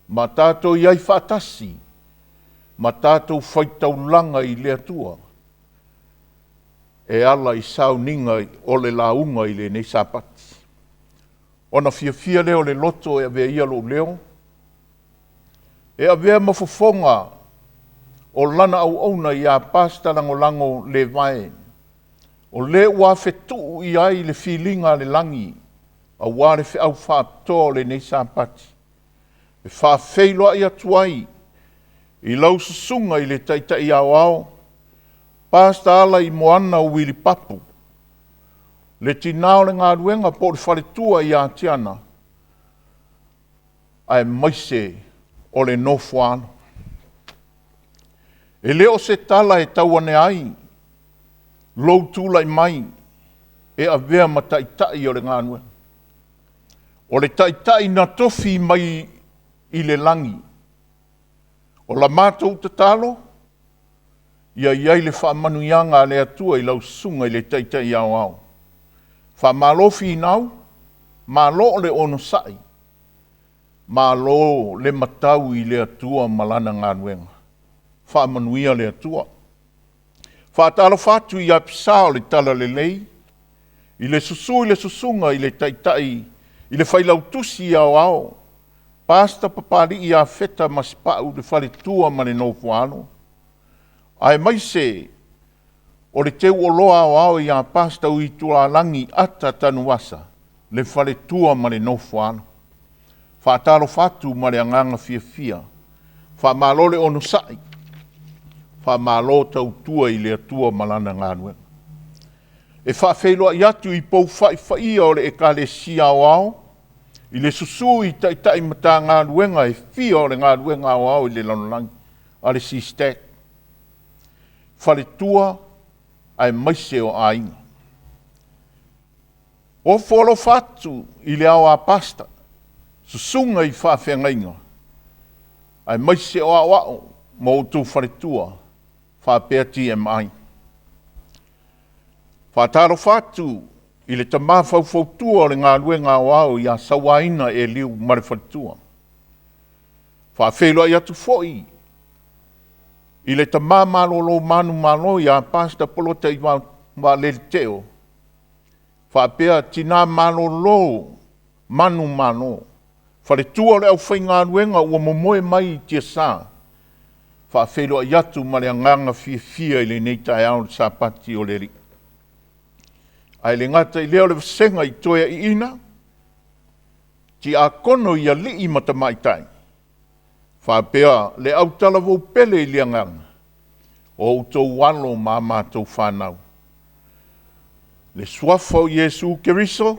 ma tatou i ai faatasi ma tatou faitaulaga i le Atua e ala i sauniga o le lauga i lenei Sapati. Ona fiafia lea o le loto e avea ia lou leo, e avea ma fofoga o lana auauna iā Pastor Lagolago Levae, o le ua afetuu i ai le filiga a le lagi auā le feau faapitoa o lenei Sapati, e faafeiloai atu ai i lau susuga i le Taitai Aoao, Pastor Alaimoana Uili Papu, le tinā o le galuega po o le faletua ia Tiana, aemaise o le nofoaalo. E le o se tala e tauane ai lou tulai mai e avea ma taitai o le galuega. O le taitai na tofi mai i le lagi. O la matou tatalo, ia i ai le faamanuiaga a le Atua i lau susuga i le Taitai Aoao. Faamalo finau, malo le onosai, malo le matau i le Atua ma Lana galuega. Faamanuia le Atua. Faatalofa atu i apisa o le Talalelei, i le susu i le susuga i le Taitai i le Failautusi Aoao, Pastor Papalii Iafeta Masepau le faletua ma le nofoaalo, aemaise o le teuoloa aoao ia Pastor Uitualagi Ata Tanuvasa le faletua ma le nofoaalo. Faatalofa atu ma le agaga fiafia, faamalo le onosai, faamalo tautua i le Atua ma Lana galuega. E faafeiloai atu i pou faifaia o le Ekalesia Aoao, i le susu i taitai Matagaluega e fia o le galuega aoao i le lalolagi a le SISTAC, faletua aemaise o aiga. Ofo alofa atu i le ao a pasta, susuga i faafeagaiga, aemaise o aoao ma outou faletua faapea TMI. Faatalofa atu i le tama faufautua o le galuega aoao ia Sauaina Eliu ma le faletua. Faafeiloai atu foi i le tama malolo manumalo ia Pastor Polota i Vaalele Teo, faapea tina malolo manumalo, faletua o le aufaigaluega ua momoe mai i tiasa. Faafeiloai atu ma le agaga fiafia i lenei taeao le Sapati o le Alii. Ae le gata i lea o le vasega i toeaiina, tiakono i alii ma tamaitai, faapea le autalavou pele i le agaga, o outou alo ma a matou fanau. Le suafa o Iesu Keriso,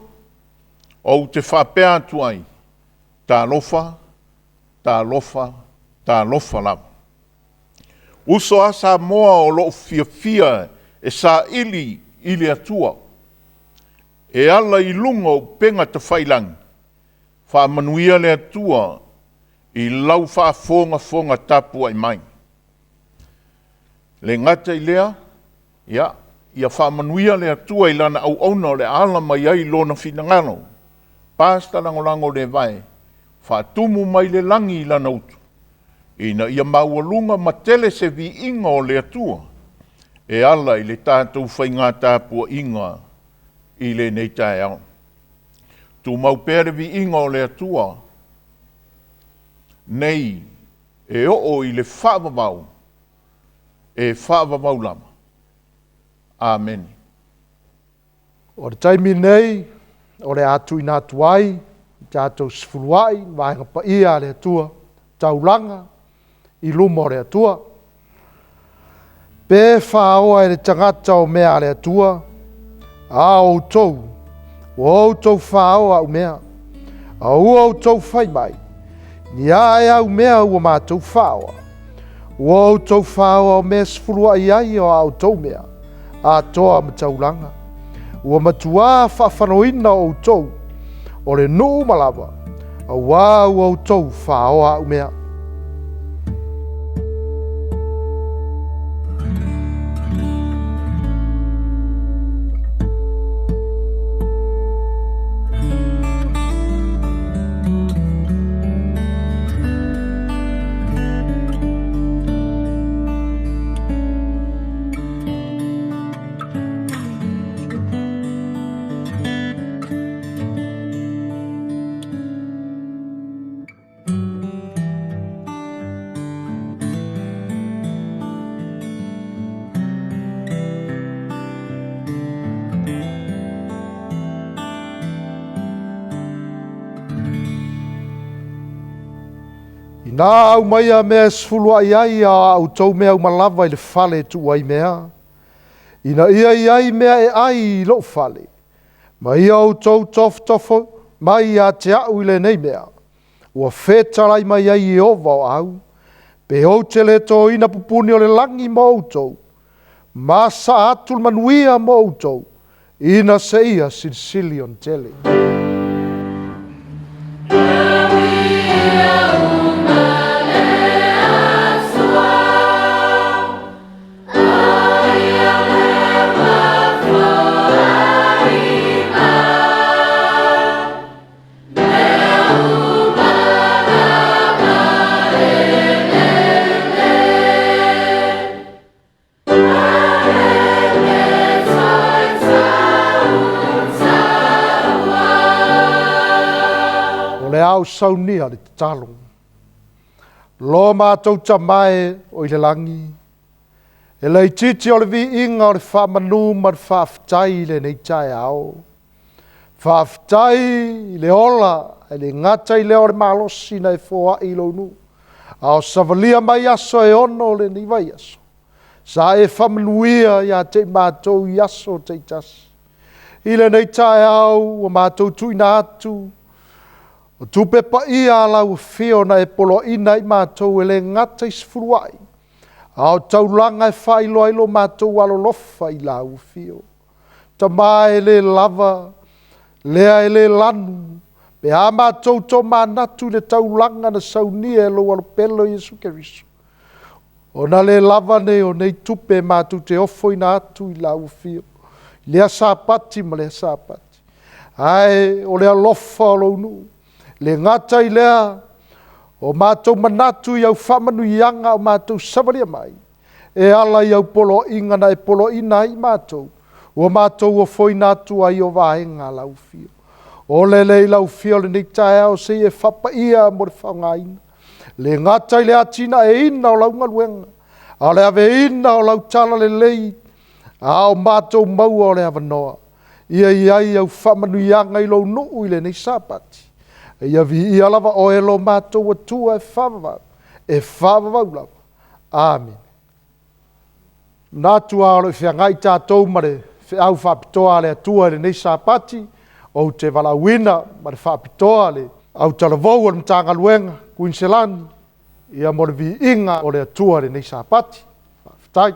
ou te faapea atu ai, talofa, talofa, talofa lava. Uso a Samoa o loo fiafia e saili i le Atua, e ala i luga o upega tafailagi, faamanuia le Atua i lau faafogafoga tapuai mai. Le gata i lea, ia, ia faamanuia le Atua i lana auauna o le a ala mai ai lona finagalo. Pastor Lagolago Levae, faatumu mai le lagi i lana utu, ina ia maualuga ma tele se viiga o le Atua e ala i le tatou faiga tapuaiga i lenei taeao. Tumau pea le viiga o le Atua nei e oo i le faavavau, e faavavau lava. Amene. O le taimi lenei o le a tuuina atu ai i tatou sefuluai le vaega paia a le Atua, taulaga i luma o le Atua. Pe faaoa e le tagata o mea a le Atua, a outou, ua outou faaoa au mea, a ua outou fai mai, ni a e au mea ua matou faaoa. Ua outou faaoa o mea e sefuluai ai o a outou mea, atoa ma taulaga. Ua matuā faafanoina outou o le nuu uma lava, auā ua outou faaoa au mea. Inā aumaia mea e sefuluai ai a outou mea uma lava i le fale e tuu ai mea, ina ia i ai mea e ai i lou fale, ma ia outou tofotofo mai ia te a'u i lenei mea, ua fetalai mai ai Ieova o au, pe ou te le toina pupuni o le lagi mo outou, ma saa atu le manuia mo outou, ina seia silisili ona tele. le a ou saunia le tatalo. Lo matou Tama e o i le lagi, e laitiiti o le viiga o le faamanu ma le faafetai i lenei taeao. Faafetai i le ola, e le gata i lea o le malosi na e foai i lou nuu, a o savalia mai aso e ono o lenei vaiaso. Sa e faamanuia ia te i matou i aso taitasi. I lenei taeao ua matou tuuina atu o tupe paia a lau afio na e poloaiina ai matou e le gata i sefuluai, a o taulaga e faailoa ai lo matou alolofa i lau afio. Tama e le lava, lea e le lanu, pe a matou tomanatu i le taulaga na saunia e lou Alopele o Iesu Keriso, ona le lava nei o nei tupe matou te ofoina atu i lau afio, i lea Sapati ma lea Sapati. Ae o le alofa o lou nuu, le gata i lea, o matou manatu i au faamanuiaga a o matou savalia mai, e ala i au poloaiga na e poloaiina ai matou, ua matou ofoina atu ai o vaega a lau afio. O le lea i lau afio lenei taeao se i e faapaia mo le faaaogaina. Le gata i le atinaeina o lau galuega, a o le aveina o lau talalelei, a o matou maua o le avanoa. Ia i ai au faamanuiaga i lou nuu i lenei Sapati. Ia viia lava oe lo matou Atua e faavavau, e faavavau lava. Amene. Manatu lava o lo o feagai tatou ma le feau faapitoa a le Atua i lenei Sapati, ou te valaauina ma le faapitoa le autalavou o le Matagaluega Kuiniselani, ia mo le viiga o le Atua i lenei Sapati. Faafetai.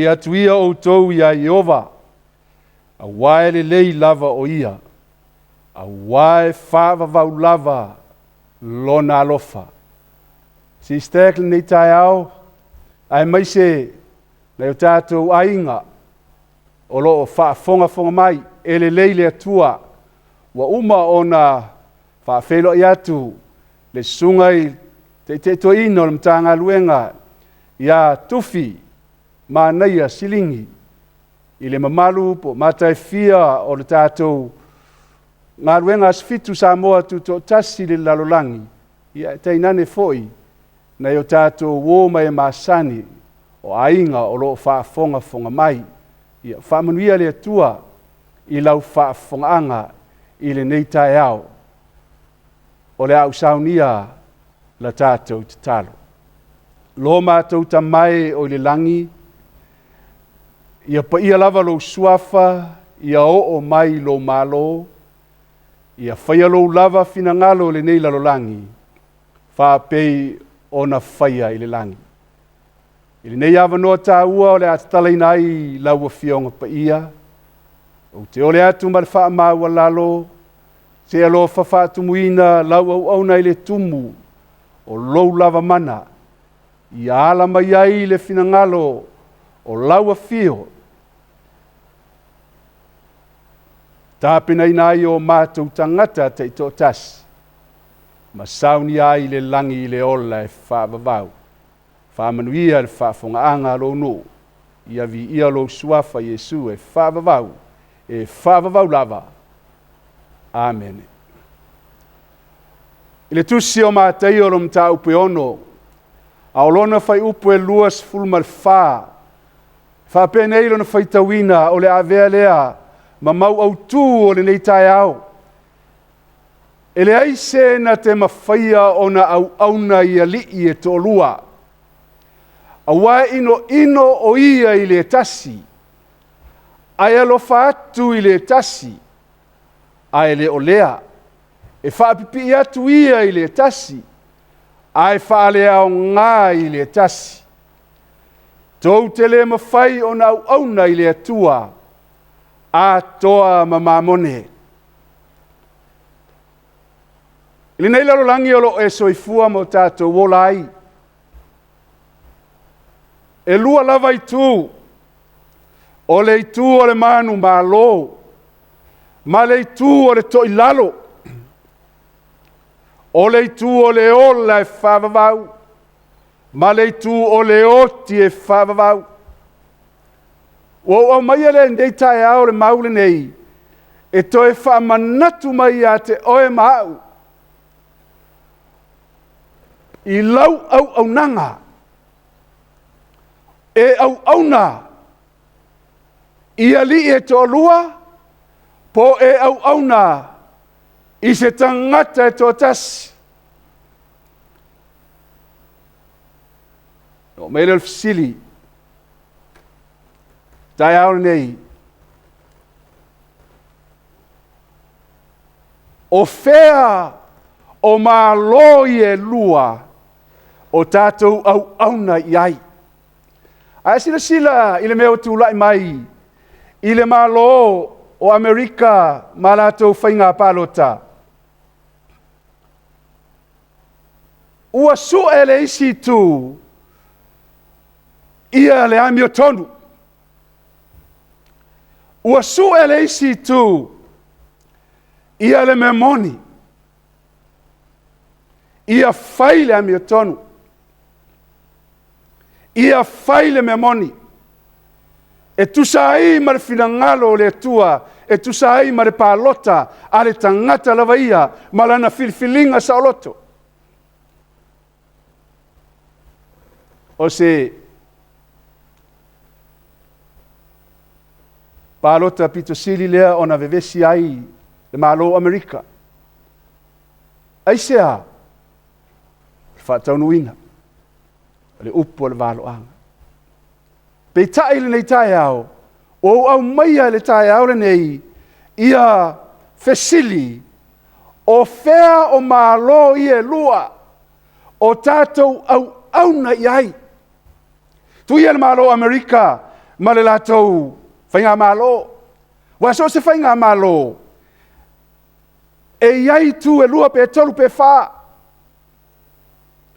Viia atu ia outou iā Ieova, auā e lelei lava o ia, auā e faavavau lava lona alofa. Sister lenei taeao, aemaise nai o tatou aiga o lo o faafogafoga mai, e lelei le Atua, ua uma ona faafeiloai atu le susuga i Taitai Toeaina o le Matagaluega ia Tufi Manaia Siligi i le mamalu po o mataifia o le tatou galuega Aso Fitu Samoa Tutoatasi i le lalolagi, ia tainane foi nai o tatou uo ma e masani o aiga o lo o faafogafoga mai. Ia faamanuia le Atua i lau faafofogaaga i lenei taeao. O le a ou saunia la tatou tatalo. Lo matou Tama e o i le lagi, ia paia lava lou suafa, ia oo mai lou malo, ia faia lou lava finagalo i lenei lalolagi, faapei ona faia i le lagi. I lenei avanoa taua o le a tatalaina ai lau Afioga Paia, ou te ole atu ma le faamaualalo, se alofa faatumuina lau auauna i le tumu o lou lava mana, ia ala mai ai le finagalo o lau afio, tapenaina ai o matou tagata taitoatasi, ma saunia ai le lagi i le ola e faavavau. Faamanuia le faafofogaaga a lou nuu, ia viia lou suafa Iesu e faavavau, e faavavau lava. Amene. I le tusi o Mataio lo mataupu e 6, a o lona fuaiupu e 24, faapenei lona faitauina o le avea lea ma mau autū o lenei taeao. E leai se na te mafaia ona auauna i alii e toalua, auā e inoino o ia i le tasi, ae alofa atu i le tasi, ae le o lea. E faapipii atu ia i le tasi, ae faaleaoga i le tasi. Tou te le mafai ona auauna i le Atua atoa ma mamone. I lenei lalolagi o lo o e soifua ma o tatou ola ai, e lua lava itu, o le itu o le manumalo ma le itu o le toilalo, o le itu o le ola e faavavau ma le itu o le oti e faavavau. Ua ou aumaia lea i lenei taeao le mau lenei, e toe faamanatu mai ia te oe ma au, i lau auaunaga, e auauna i alii e toalua, po o e auauna i se tagata e toatasi. Ona oo mai lea o le fesili, taeao lenei, o fea o Malo ia e lua o tatou auauna i ai? A e silasila i le mea ua tulai mai i le Malo o Amerika ma latou faiga palota, ua sue le isi itu ia le amiotonu. Ua sue le isi itu ia le mea moni. Ia fai le amiotonu. Ia fai le mea moni. E tusa ai ma le finagalo o le Atua, e tusa ai ma le palota a le tagata lava ia ma lana filifiliga saoloto. O se palota pito sili lea ona vevesi ai le Malo o Amerika. Aisea? Le faataunuuina o le upu a le valoaga. Peitai i lenei taeao, ua ou aumaia i le taeao lenei ia fesili, o fea o Malo ia e lua o tatou auauna i ai? Tuu ia le Malo o Amerika ma le latou faigamalo. Aua so o se faigamalo, e i ai itu e lua pe tolu pe fa.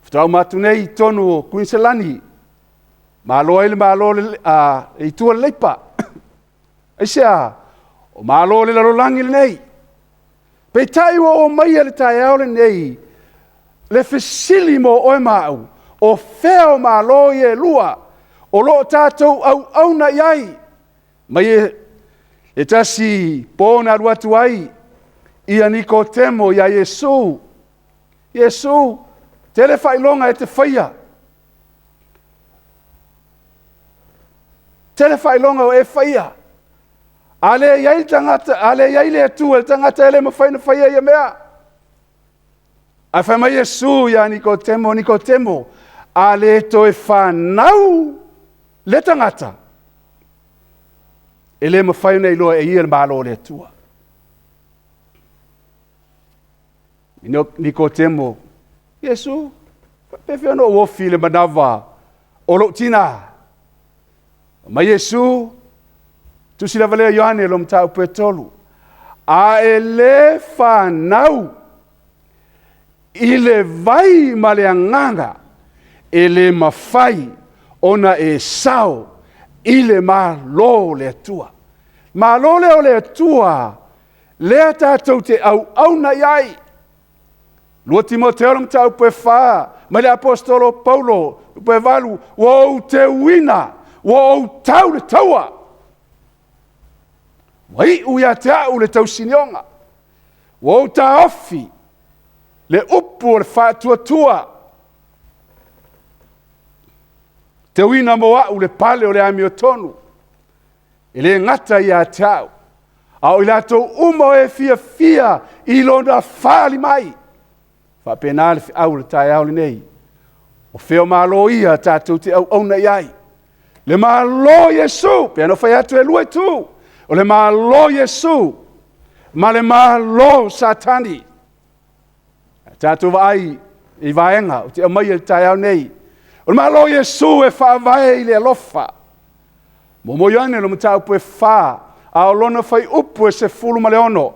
Faatoa uma atu nei i totonu o Kuiniselani, malo ai le Malo le itu a le Leipa. Aisea? O Malo o le lalolagi lenei. Peitai ua oo maia le taeao lenei, le fesili mo oe ma au, o fea o Malo ia e lua o lo o tatou auauna i ai? Mai e tasi po na alu atu ai ia Nikotemo iā Iesu. Iesu, tele faailoga e te faia. Tele faailoga o e faia. A le i ai le tagata, a le i ai le Atua i le tagata e le mafai ona faia ia mea. Ae fai mai Iesu iā Nikotemo, Nikotemo, a le toe fanau le tagata, e le mafai ona iloa e ia le Malo o le Atua. Nikotemo, Iesu, faapefea ona ou ofi i le manava o lou tinā? Fai mai Iesu, tusi lava lea Ioane lona mataupu e 3, a e le fanau i le vai ma le agaga, e le mafai ona e sao i le Malo o le Atua. Malo lea o le Atua, lea tatou te auauna i ai. 2 Timoteo le mataupu e 4, mai le aposetolo o Paulo, upu e 8, ua ou teuina, ua ou tau le taua, ua iu ia te au le tausinioga, ua ou taofi le upu o le faatuatua. Teuina mo au le pale o le amiotonu, e le gata ia te au, a o i latou uma o e fiafia i lona fali mai. E faapena le feau o le taeao lenei. O fea o Malo ia tatou te auauna i ai? Le Malo o Iesu, pei ona fai atu e lua itu, o le Malo o Iesu ma le Malo o Satani. A tatou vaai i vaega ou te aumaia i le taeao nei, o le Malo o Iesu e faavae i le alofa. Muamua Ioane lona mataupu e 4, a o lona fuaiupu e 16.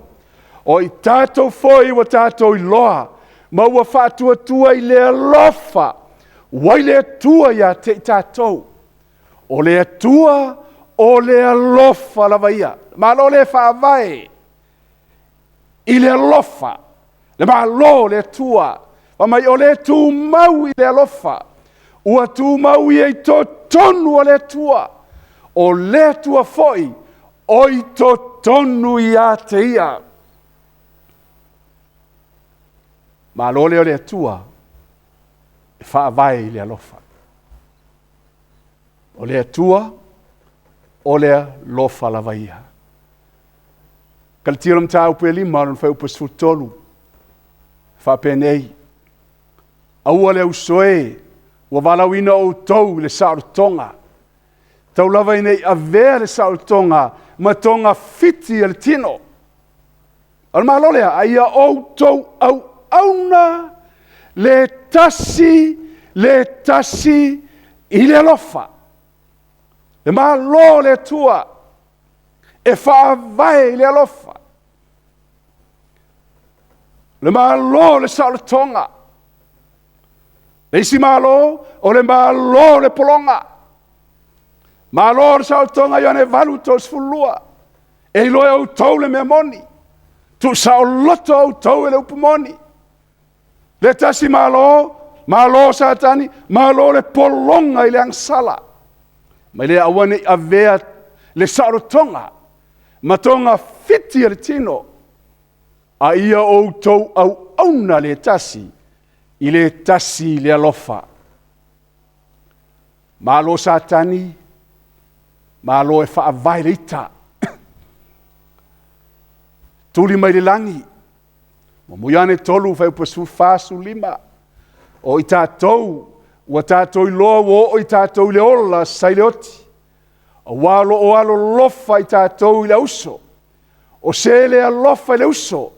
O i tatou foi ua tatou iloa ma ua faatuatua i le alofa ua i le Atua ia te i tatou. O le Atua o le alofa lava ia. Malo le faavae i le alofa, le Malo o le Atua. Fai mai o le tumau i le alofa, ua tumau ia i totonu o le Atua, o le Atua foi o i totonu ia te ia. Malo lea o le Atua e faavae i le alofa. O le Atua, o le alofa lava ia. Kalatia le mataupu e 5, lona fuaiupu e 13, faapenei, Aua le uso e, ua valaauina outou i le saolotoga. Tau lava ina i avea le saolotoga ma togafiti a le tino. O le Malo lea, a ia outou auauna le tasi le tasi i le alofa. Le Malo o le Atua e faavae i le alofa. Le Malo o le saolotoga. Le isi Malo, o le Malo o le pologa. Malo o le saolotoga Ioane 8:32. E iloa e outou le mea moni, tuusaoloto outou e le upu moni. Le tasi Malo, Malo o Satani, Malo o le pologa i le agasala. Mai le aua ne i avea le saolotoga ma togafiti a le tino, a ia outou auauna le tasi i le tasi i le alofa. Malo Satani, Malo e faavae le ita. Tuli mai le lagi, 1 Ioane 3, fuaiupu 14, 15. O i tatou, ua tatou iloa ua oo i tatou i le ola sa i le oti, aua o lo o alolofa i tatou i le auso. O se le alofa i le uso,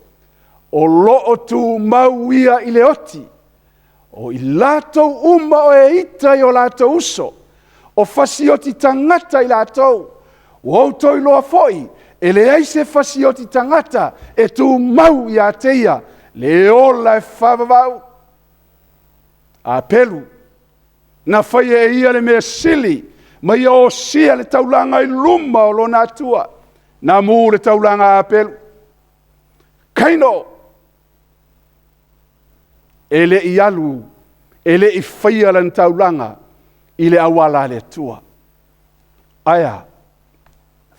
o lo o tumau ia i le oti. O i latou uma o e ita i o latou uso, O fasioti tagata i latou. Ua outou iloa foi, e leai se fasioti tagata e tumau ia te ia, le ola e faavavau. Apelu, na faia e ia le mea sili, ma ia osia le taulaga i luma o lona Atua. Na mu le taulaga a Apelu. Kaino, e le i alu, e le i faia lana taulaga i le auala a le Atua. Ae a?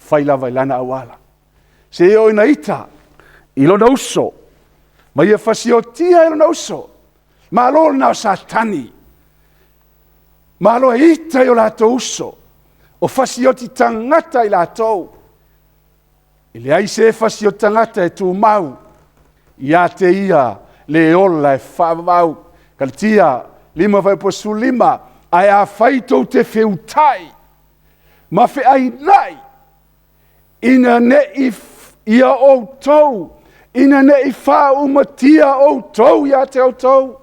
Fai lava i lana auala. Seia oo ina ita i lona uso, ma ia fasiotia e lona uso. Malo lena o Satani. Malo e ita i o latou uso, o fasioti tagata i latou. E leai se fasioti tagata e tumau ia te ia le ola e faavavau. Kalatia 5 fuaiupu 15, ae afai tou te feutai ma feainai, ina ne i ia outou, ina ne i faaumatia outou ia te outou.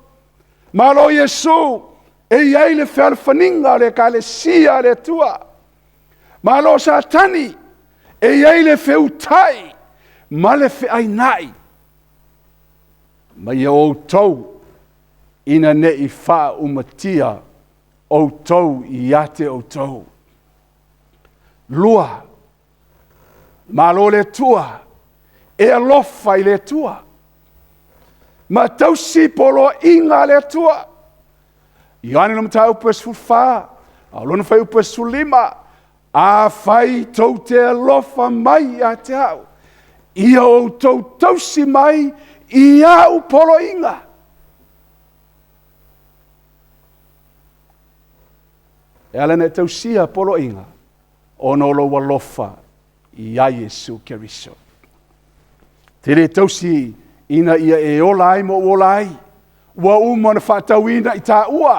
Malo Iesu, e i ai le fealofaniga o le Ekalesia a le Atua. Malo Satani, e i ai le feutai ma le feainai, ma ia outou ina ne i faaumatia outou ia te outou. Lua, malo le Atua, e alofa i le Atua, ma tausi poloaiga a le Atua. Ioane le mataupu e 14, a o lona fuaiupu e 15, afai tou te alofa mai ia te au, ia outou tausi mai i au poloaiga. E ala ona e tausia poloaiga, ona o lou alofa iā Iesu Keriso. Te le tausi ina ia e ola ai ma ou ola ai. Ua uma ona faatauina i tāua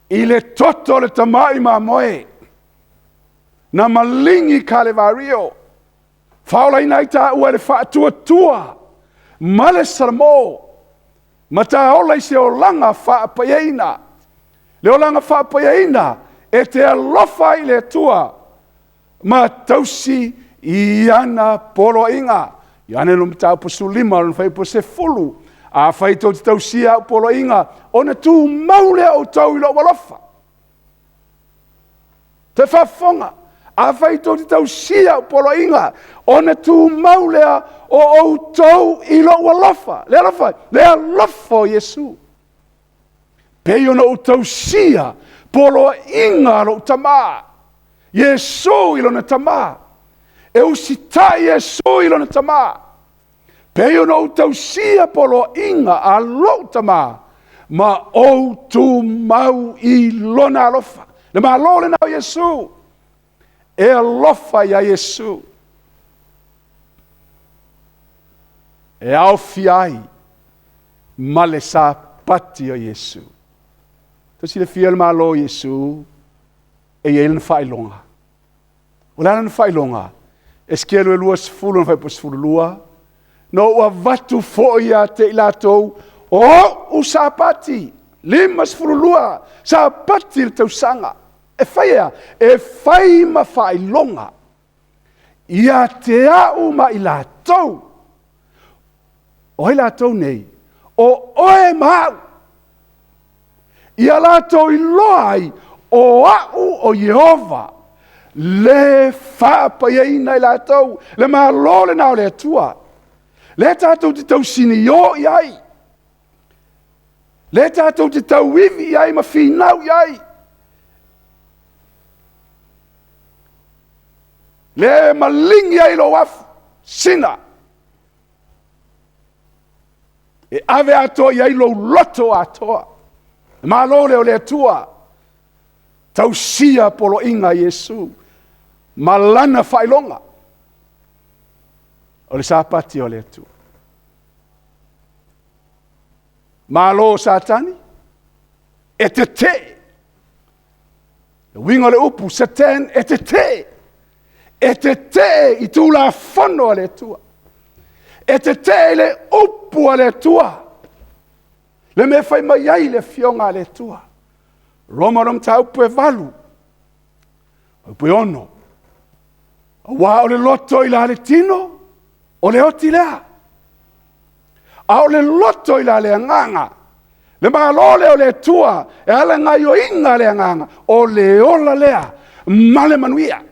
i le toto o le tamai mamoe na maligi i Kalevario, faaolaina ai tāua e le faatuatua ma le salamo, ma ta ola i se olaga faapaiaina. Le olaga faapaiaina e te alofa ai i le Atua ma tausi i ana poloaiga. Ioane le mataupu 15, lona fuaiupu 10. Afai tou te tausia au poloaiga, ona tumau lea o outou i lou alofa. Toe faafofoga, afai tou te tausia au poloaiga, ona tumau lea o outou i lou alofa. Le alofa, le alofa o Iesu. Pei ona ou tausia poloaiga a lou Tama, Iesu i lona Tama. E usitai Iesu i lona Tama. Pei ona ou tausia poloaiga a lou Tama, ma ou tumau i lona alofa. Le malo lena o Iesu. E alofa iā Iesu. E aofia ai ma le sapati o Iesu. Tou silafia le malo o Iesu e i ai lona faailoga. O le a lona faailoga? Esekielu e 20 lona fuaiupu 12, Na ou avatu foi ia te i latou o ou sapati, 52 sapati i le tausaga. E fai e a? E fai ma faailoga ia te au ma i latou. O ai latou nei? O oe ma au. Ia latou iloa ai o au o Ieova, le faapaiaina i latou, le malo lena o le Atua. Lea tatou te tausinio i ai, lea tatou te tauivi i ai ma finau i ai. Lea e maligi ai lou afu, sina. E ave atoa i ai lou loto atoa. Le malo lea o le Atua. Tausia poloaiga a Iesu ma lana faailoga. O le Sapati o le Atua. Malo Satani, e tetee. Le uiga o le upu, Satan e tetee. E tetee i Tulafono a le Atua. E tetee i le upu a le Atua. Le mea e fai mai ai le Afioga a le Atua. Roma le mataupu e 8, upu e 6. Aua o le loto i la le tino, o le oti lea. A o le loto i la le agaga, le malo lea o le Atua, e ala gaioiga le agaga, o le ola lea ma le manuia.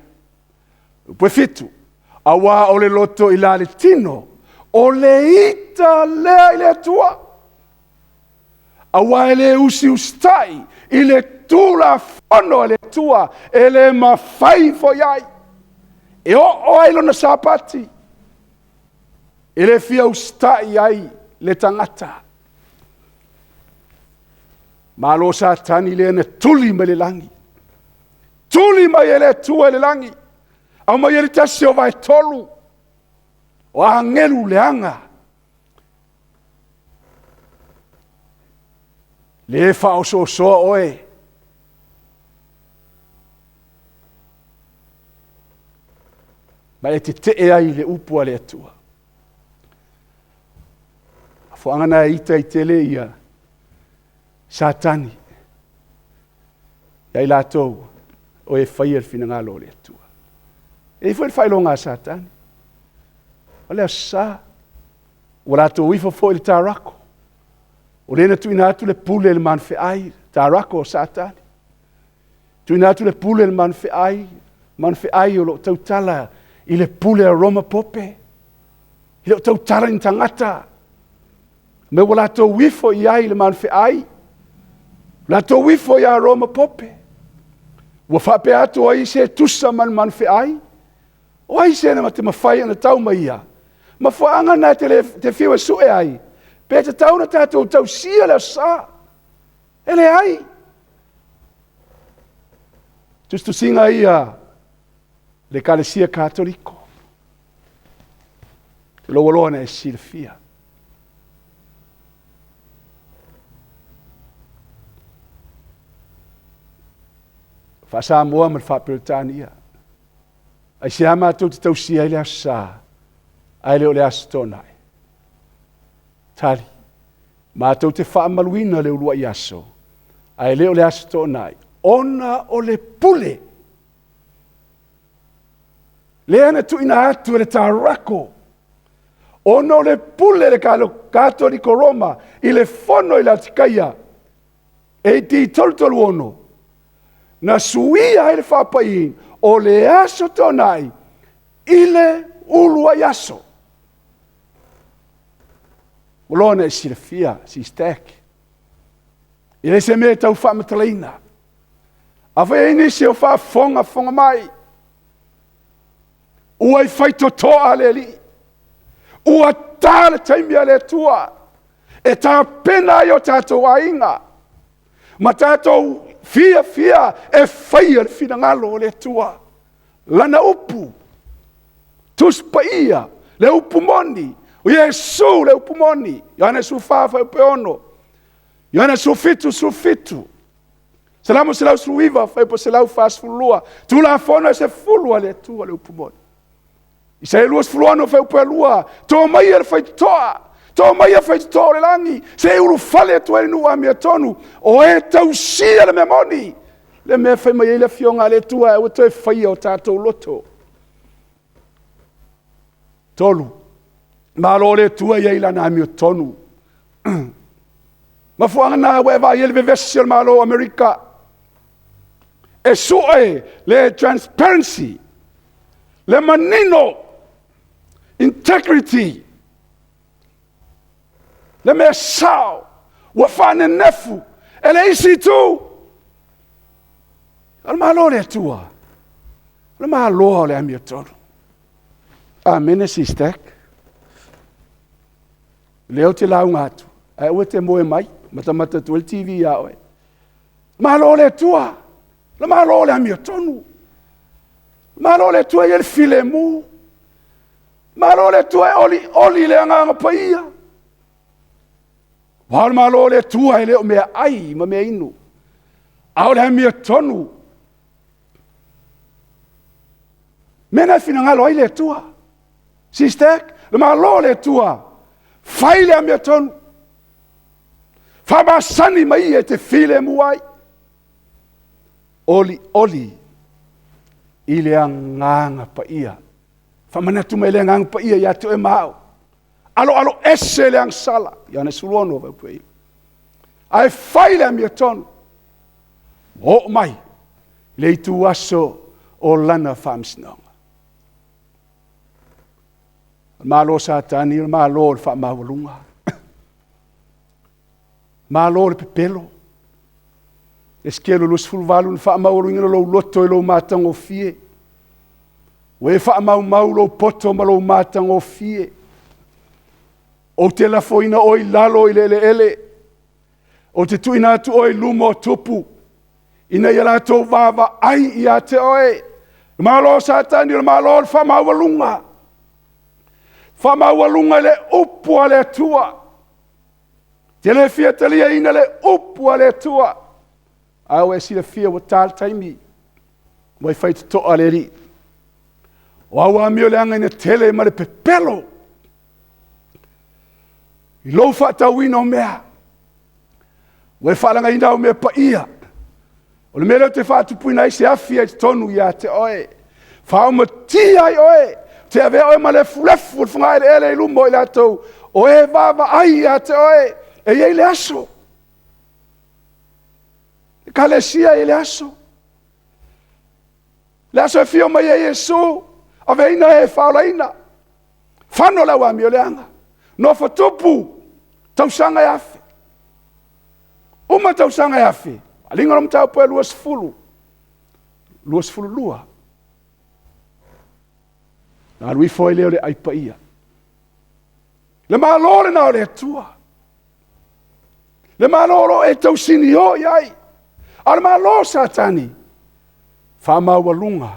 Upu e 7, aua o le loto i la le tino, o le ita lea i le Atua. Aua e le usiusitai i le Tulafono a le Atua, e le mafai foi ai. E oo ai lona sapati, e le fia usitai ai le tagata. Malo Satani lea na tuli mai le lagi, tuli mai e le Atua i le lagi, aumai ai le tasi o vaetolu o agelu leaga, le faaosoosoa oe. Ma e tetee ai i le upu a le Atua. Afuaga na e ita ai tele ia Satani ia i latou o e faia le finagalo o le Atua. E i ai foi le faailoga a Satani. O le Aso Sa, ua latou ifo foi i le tarako. O lea na tuuina atu le pule i le manufeai, tarako o Satani. Tuuina atu le pule i le manufeai, manufeai o lo o tautala i le pule a Roma Pope. E le o tautala i ni tagata. Me ua latou ifo i ai i le manufeai, latou ifo ia Roma Pope. Ua faapea atu o ai se tusa ma le manufeai? O ai se na te mafai ona tau mai ia? Mafuaaga na te, le, te fiu e sue ai, pe tatau ona tatou tausia le Aso Sa. E leai. Tusitusiga ia le Ekalesia Katoliko. Te lou aloa na e silafia. Faa-Samoa ma le Faa-Peretania. Aisea matou te tausia ai le Aso Sa, ae le o le Aso Toonai? Tali, matou te faamaluina le uluai aso, ae le o le Aso Toonai, ona o le pule lea na tuuina atu e le tarako, ona o le pule le Katoliko Roma i le fono i Laotikaia, AD 336, na suia ai le faapaiina o le Aso Toonai i le uluai aso. Ua loa ona e silafia, Sister, e le se mea e tau faamatalaina. Afai e i ai nisi o faafogafoga mai, ua i faitotoa le Alii, ua ta le taimi a le Atua e tapena ai o tatou aiga ma tatou fiafia e faia le finagalo o le Atua. Lana upu, Tusi Paia, le upu moni, o Iesu le upu moni, Ioane 14 fuaiupu e 6, Ioane 17, 17, Salamo 119 fuaiupu 142, Tulafono e 10 a le Atua le upu moni. Isaia 26 fuaiupu e 2, to maia le faitotoa, to maia faitotoa o le lagi, se i ulufale atu ai le nuu amiotonu, o e tausia le mea moni, le mea e fai mai ai le Afioga a le Atua, aua toe faia o tatou loto. 3. Malo le Atua e i ai lana amiotonu. Mafuaaga na ua e vaai ai le vevesi o le Malo o Amerika. E sue le transparency, le manino, integrity, le mea sao ua faanenefu e le isi itu. O le Malo o le Atua, o le Malo o le amiotonu. Amene, sister. Lea ou te lauga atu, ae aua te moe mai, matamata atu ai le TV ia oe. Malo le Atua, le Malo o le amiotonu. Malo le Atua e i ai le filemu. Malo le Atua e olioli le Agaga Paia. Aua o le Malo o le Atua e le o mea ai ma mea inu, a o le amiotonu. Mea na e finagalo ai le Atua. Sister, le Malo o le Atua, fai le amiotonu, faamasani mai ia e te filemu ai. Olioli i le Agaga Paia. Faamanatu mai le Agaga Paia ia te oe ma au. Aloalo ese le agasala, Ioane 16 fuaiupu 9. Ae fai le amiotonu, ua oo mai le ituaso o lana faamasinoga. O le Malo o Satani o le Malo o le faamaualuga. Malo o le pepelo. Esekielu 28 na faamaualuina lou loto i lou matagofie. Ua e faamaumau lou poto ma lou matagofie. Ou te lafoina oe i lalo i le eleele. Ou te tuuina atu oe i luma o tupu, ina ia latou vaavaai ia te oe. Le Malo o Satani o le Malo o le faamaualuga. Faamaualuga i le upu a le Atua. Te le fia taliaina le upu a le Atua. A ua e silafia ua ta le taimi, ua e faitotoa le Alii. O au amioleaga ina tele ma le pepelo i lou faatauina o mea. Ua e faalagaina au mea paia. O le mea lea ou te faatupuina ai se afi ai totonu ia te oe. Faomatia ai oe, te avea oe ma lefulefu o le fogaeleele i luma o i latou o e vaavaai ia te oe. E i ai le aso. Ekalesia e i ai le aso. Le aso e afio mai ai Iesu, aveina e faaolaina. Fano le auamioleaga. Nofo tupu, tausaga e afe. Uma tausaga e afe, aliga o le mataupu e 20, 22. Na alu ifo ai lea o le ai paia. Le Malo lena o le Atua. Le Malo o lo o e tausinio i ai. A o le Malo o Satani, faamaualuga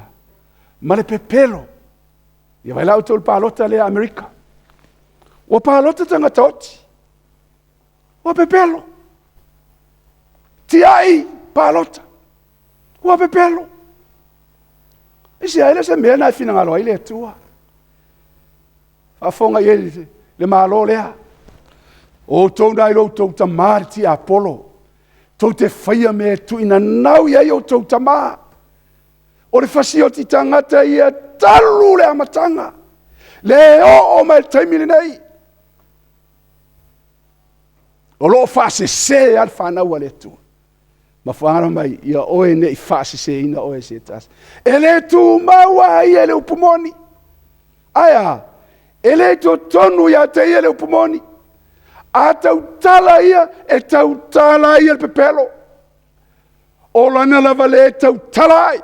ma le pepelo. Ia vaai la outou i le palota lea a Amerika. Ua palota tagata oti. Ua pepelo. Tiai palota. Ua pepelo. Aisea, e le o se mea lena e finagalo ai le Atua. Faafofoga i ai le Malo lea. O outou na i lo outou tamā le tiapolo, tou te faia mea e tuuinanau i ai outou tamā. O le fasioti tagata ia talu le amataga, le oo mai le taimi lenei. O lo o faasese lava le fanau a le Atua. Mafuaaga na mai, ia oe ne i faaseseina oe e se tasi. E le tumau lava ia i le upu moni. Ae a? E le totonu ia te ia le upu moni. A tautala ia, e tautala ia le pepelo. O lana lava le tautala ai,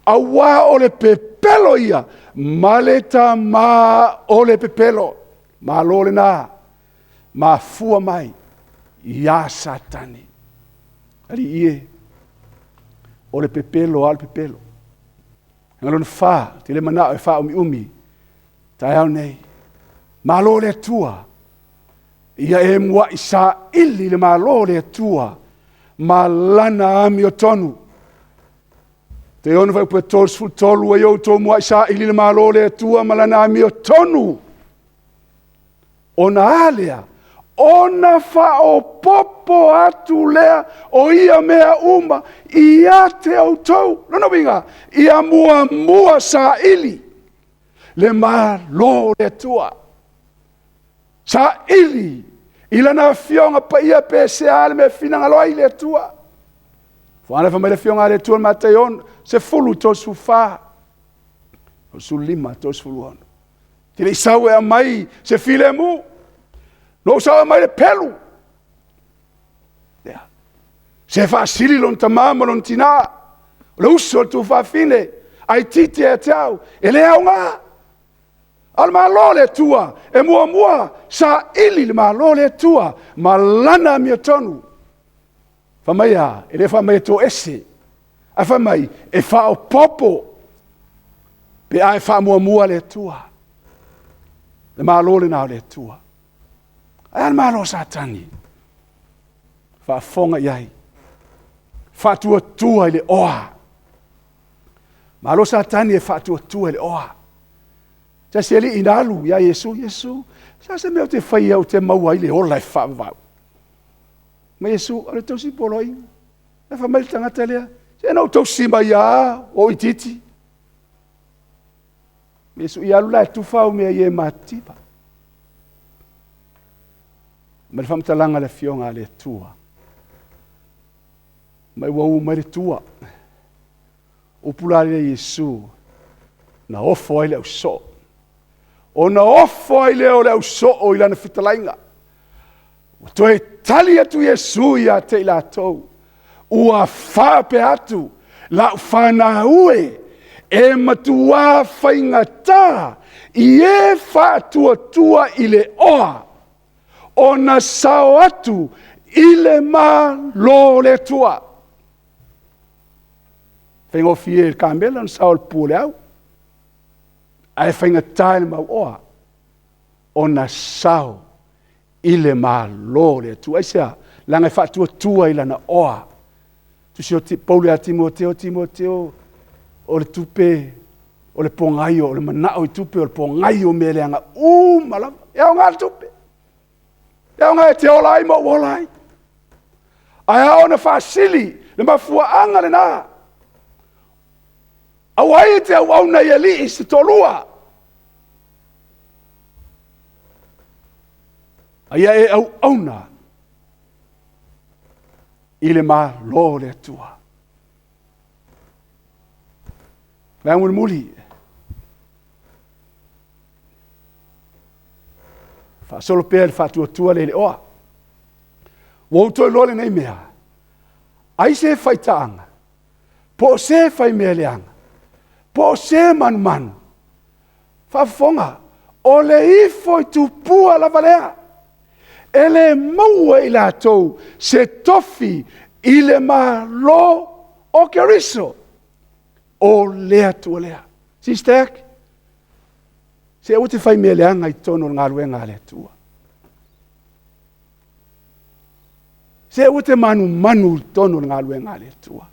aua o le pepelo ia ma le tamā o le pepelo. Malo lena, mafua mai ia Satani. Alii e, o le pepelo lava o le pepelo. Aga lona fa, te le manao e faaumiumi, taeao nei. Malo le Atua, ia e muai saili le malo o le Atua ma lana amiotonu. Te ono fuaiupu e 33 ai outou muai saili le malo o le Atua ma lana amiotonu. Ona a lea? Ona faaopoopo atu lea o ia mea uma ia te outou. Lona uiga, ia muamua saili le Malo o le Atua. Saili i lana Afioga Paia pe se a le mea finagalo ai le Atua. Ua fai mai le Afioga a le Atua Matei 6, 10, 34, 15, 36. Te le i sau e aumai se filemu, na ou sau e aumai le pelu. Ia. Se faasili lona tamā ma lona tinā, o le uso o le tuafafine, ae itiiti ia te au, e le aoga. A o le Malo o le Atua, e muamua saili le Malo o le Atua ma lana amiotonu. Fai mai a, e le fai mai e toese, ae fai mai e faaopoopo pe a e faamuamua le Atua. Le Malo lena o le Atua. Ae a le Malo o Satani? Faafofoga i ai. Faatuatua i le oa. Malo Satani e faatuatua i le oa. Tasi alii na alu ia Iesu, Iesu, sa se mea ou te faia ou te maua ai le ola e faavavau. Ma Iesu, o le tausi poloaiga. E fai mai le tagata lea, Se na ou tausi mai lava ua ou itiiti. Iesu ia alu la e tufa au mea ia e matitiva. Ma le faamatalaga a le Afioga a le Atua. Mai ua u mai le tua. Upu la lea Iesu, na ofo ai le ausoo. Ona ofo ai lea o le ausoo i lana fetalaiga. Ua toe tali atu Iesu ia te i latou, ua faapea atu, lau fanau e, e matuā faigata i e faatuatua i le oa, ona sao atu i le Malo o le Atua. Faigofie i le kamela ona sao le pu o le au, ae faigata i le mauoa ona sao i le Malo o le Atua. Aisea? Leaga e faatuatua i lana oa. Tusi o Paulo ia Timoteo, Timoteo, o le tupe, o le pogaio, o le manao i tupe, o le pogaio o mea leaga uma lava. E aoga le tupe. E aoga e te ola ai ma ou ola ai. Ae ao ona faasili le mafuaaga lena. Aua ai e te auauna i alii se toalua. A ia e auauna i le Malo o le Atua. Vaega mulimuli, faasolo pea le faatuatua lea i le oa. Ua ou toe iloa lenei mea, ai se faitaaga, po o se fai mea leaga, po o se manumanu, faafofoga, o le ifo i tupua lava lea. E le maua i latou se tofi i le Malo o Keriso. O le Atua lea. Sister, se aua te fai mea leaga i totonu o le galuega a le Atua. Se aua te manumanu i totonu o le galuega a le Atua.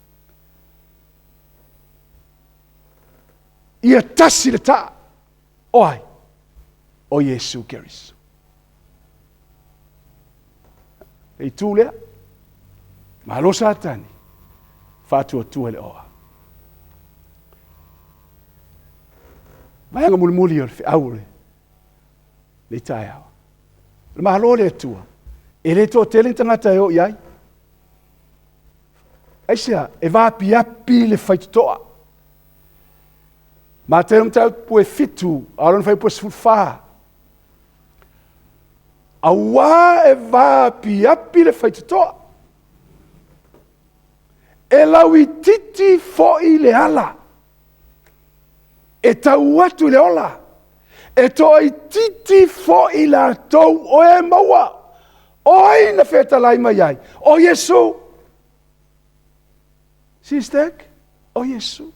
Ia tasi le taa. O ai? O Iesu Keriso. Le itu lea. Malo Satani. Faatuatua i le oa. Vaega mulimuli o le feau o le taeao. O le malo o le Atua, e le toatele ni tagata e oo i ai. Aisea, e vaapiapi le faitotoa. Mateo mataupu e 7, a o lona fuaiupu e 14. Auā e vaapiapi le faitotoa. E lauitiiti foi le ala. E tau atu i le ola. E toaitiiti foi latou o e maua. O ai na fetalai mai ai? O Iesu. Sister, o Iesu.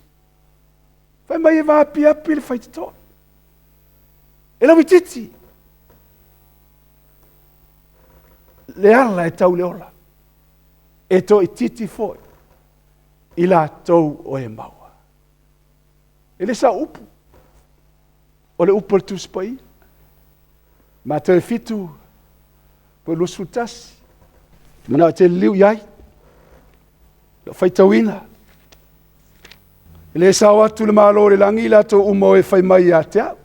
Fai mai e vaapiapi le faitotoa. E lauitiiti. Le ala e tau le ola. E toaitiiti foi i latou o e maua. E le sau upu. O le upu a le Tusi Paia. Mateo e 7, po 21. Te manao e te liliu i ai. Lau faitauina. E le sao atu le Malo o le lagi i latou uma o e fai mai ia te au.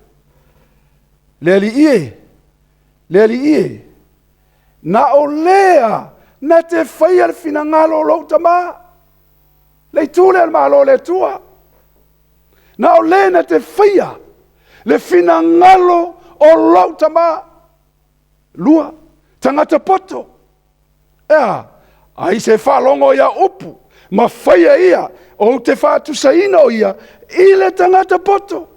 Le Alii e, le Alii e, na o lea na te faia le finagalo o lou Tama. Le itu lea o le Malo o le Atua. Na o le na te faia le finagalo o lou Tama. Lua, tagata poto. E a? Ai se faalogo ia upu ma faia ia, ou te faatusaina o ia i le tagata poto.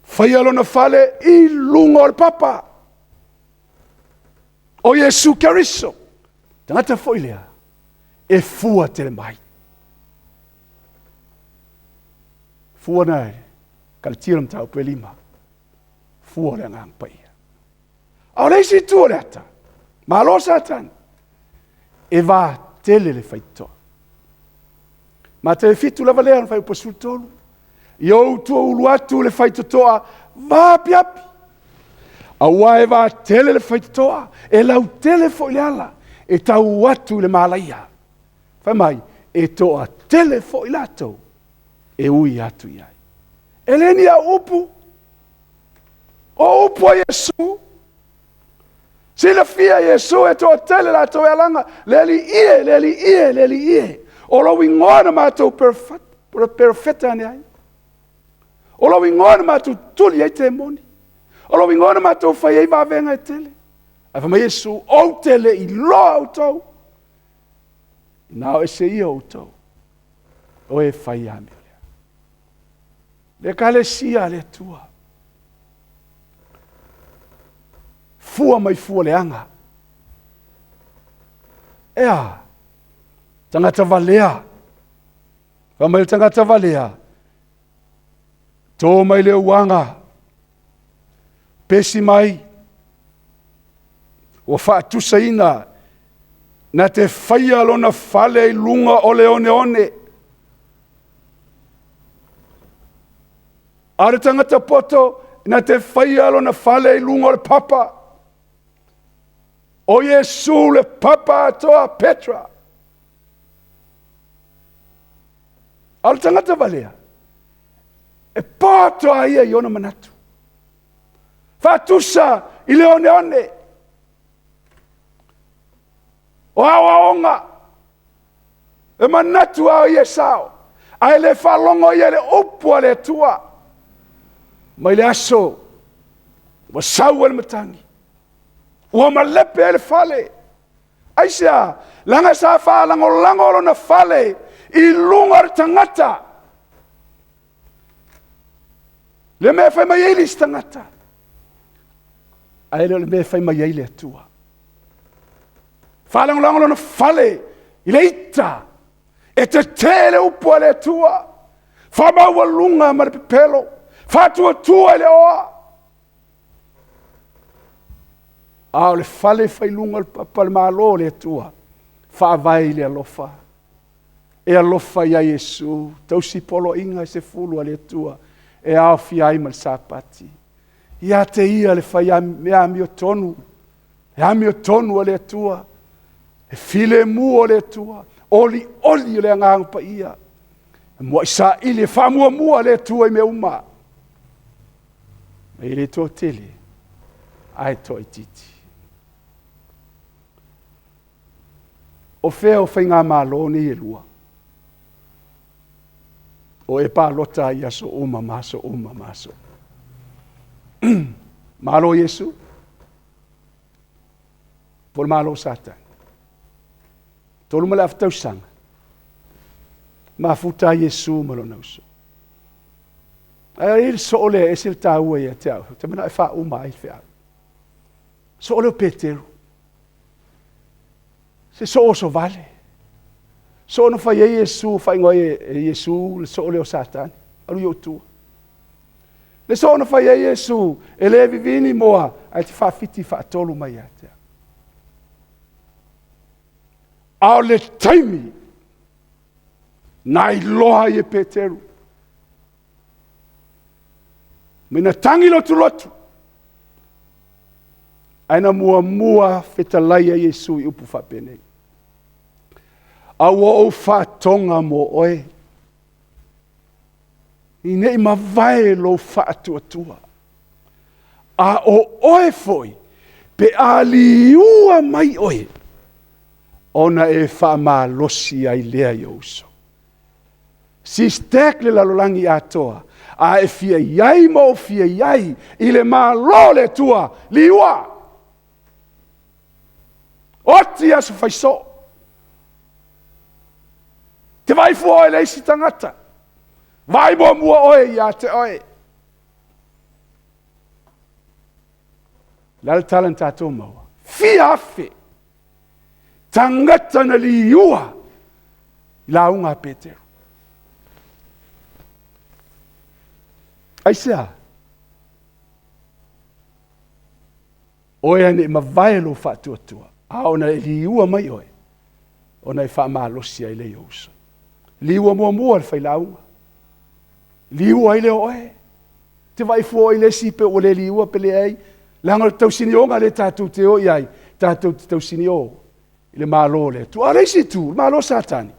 Faia lona fale i luga o le papa. O Iesu Keriso, tagata foi lea, e fua tele mai. Fua na e Kalatia le mataupu e 5. Fua o le Agaga Paia. A o le isi itu o le ata, malo Satani, e vatele le faitotoa. Mateo 7 lava lea, fuaiupu 13. Ia ou tuaulu atu le faitotoa vaapiapi. Aua e vatele le faitotoa, e lautele foi le ala, e tau atu i le malaia. Fai mai, E toatele foi latou e ui atu i ai. E le ni au upu, o upu a Iesu. Silafia Iesu e toatele latou e alaga, le Alii e, le Alii e, le Alii e. O lou igoa na matou perofeta ane ai. O lou igoa na matou tuli ai temoni. O lou igoa na matou fai ai vavega e tele. Ae fai mai Iesu, ou te le iloa outou. Na o ese ia outou. O e fai amio lea. Le Ekalesia a le Atua. Fua mai fua leaga. Ea, tagata valea. Fai mai le tagata valea, tō mai le uaga, pesi mai, ua faatusaina na te faia lona fale i luga o le oneone. A o le tagata poto na te faia lona fale i luga o le papa. O Iesu le papa atoa Petra. A o le tagata valea, e poto a ia i ona manatu. Faatusa i le oneone. O aoaoga, e manatu a ia e sao, ae le faalogo ia i le upu a le Atua. Mai le aso ua sau ai le matagi, ua malepe ai le fale. Aisea? Leaga sa faalagolago lona fale i luga o le tagata. Le mea e fai mai ai le isi tagata, ae le o le mea e fai mai ai le Atua. Faalagolago lona fale i le ita, e tetee le upu a le Atua, faamaualuga ma le pepelo, faatuatua i le oa. A o le fale fai luga o le papa le Malo o le Atua, faavae i le alofa. E alofa ia Iesu, tausi poloaiga e sefulu a le Atua, e aofia ai ma le Sapati. Ia te ia le fai mea amiotonu, le amiotonu a le Atua, le filemu o le Atua, olioli o le Agaga Paia, e muai saili e faamuamua le Atua i mea uma. E le toatele, ae toaitiiti. O fea o faigamalo nei e lua? O e palota ai i aso uma ma aso uma ma aso uma. Malo Iesu, po o le Malo o Satani. 3 ma le afa tausaga, mafuta ai Iesu ma lona uso. Ae i le soo lea e ese le taua ia te au, te manao e faauma ai le feau. Soo lea o Peteru. Se soo oso vale. Soo na fai ai Iesu, faaigoa ai e Iesu le soo lea o Satani. Alu i ou tua. Le soo na fai ai Iesu, e le vivini moa, ae te faafiti faatolu mai ia te au. A o le taimi na iloa ai e Peteru, me na tagi lotulotu, ae na muamua fetalai ai Iesu i upu faapenei. A ua ou faatoga mo oe, i nei mavae lou faatuatua. A o oe foi, pe a liua mai oe, ona e faamalosi ai lea i ou uso. Sistek le lalolagi atoa, a e fia i ai ma ou fia i ai i le Malo o le Atua, liua! Oti aso faisoo. Te vaai fua oe i le isi tagata. Vaai muamua oe ia te oe. Le a le tala na tatou maua? Fia afe tagata na liua i lauga a Peteru. Aisea? Oe ane i mavae lou faatuatua, a ona e liua mai oe, ona e faamalosi ai lea i ou uso. Liua muamua le failauga. Liua ai lea o oe. Te vaai fua oe i le isi pe ua le liua pe leai. Leaga o le tausinioga lea tatou te o i ai, tatou te tausinio i le Malo o le Atua. A o le isi itu, le Malo o Satani.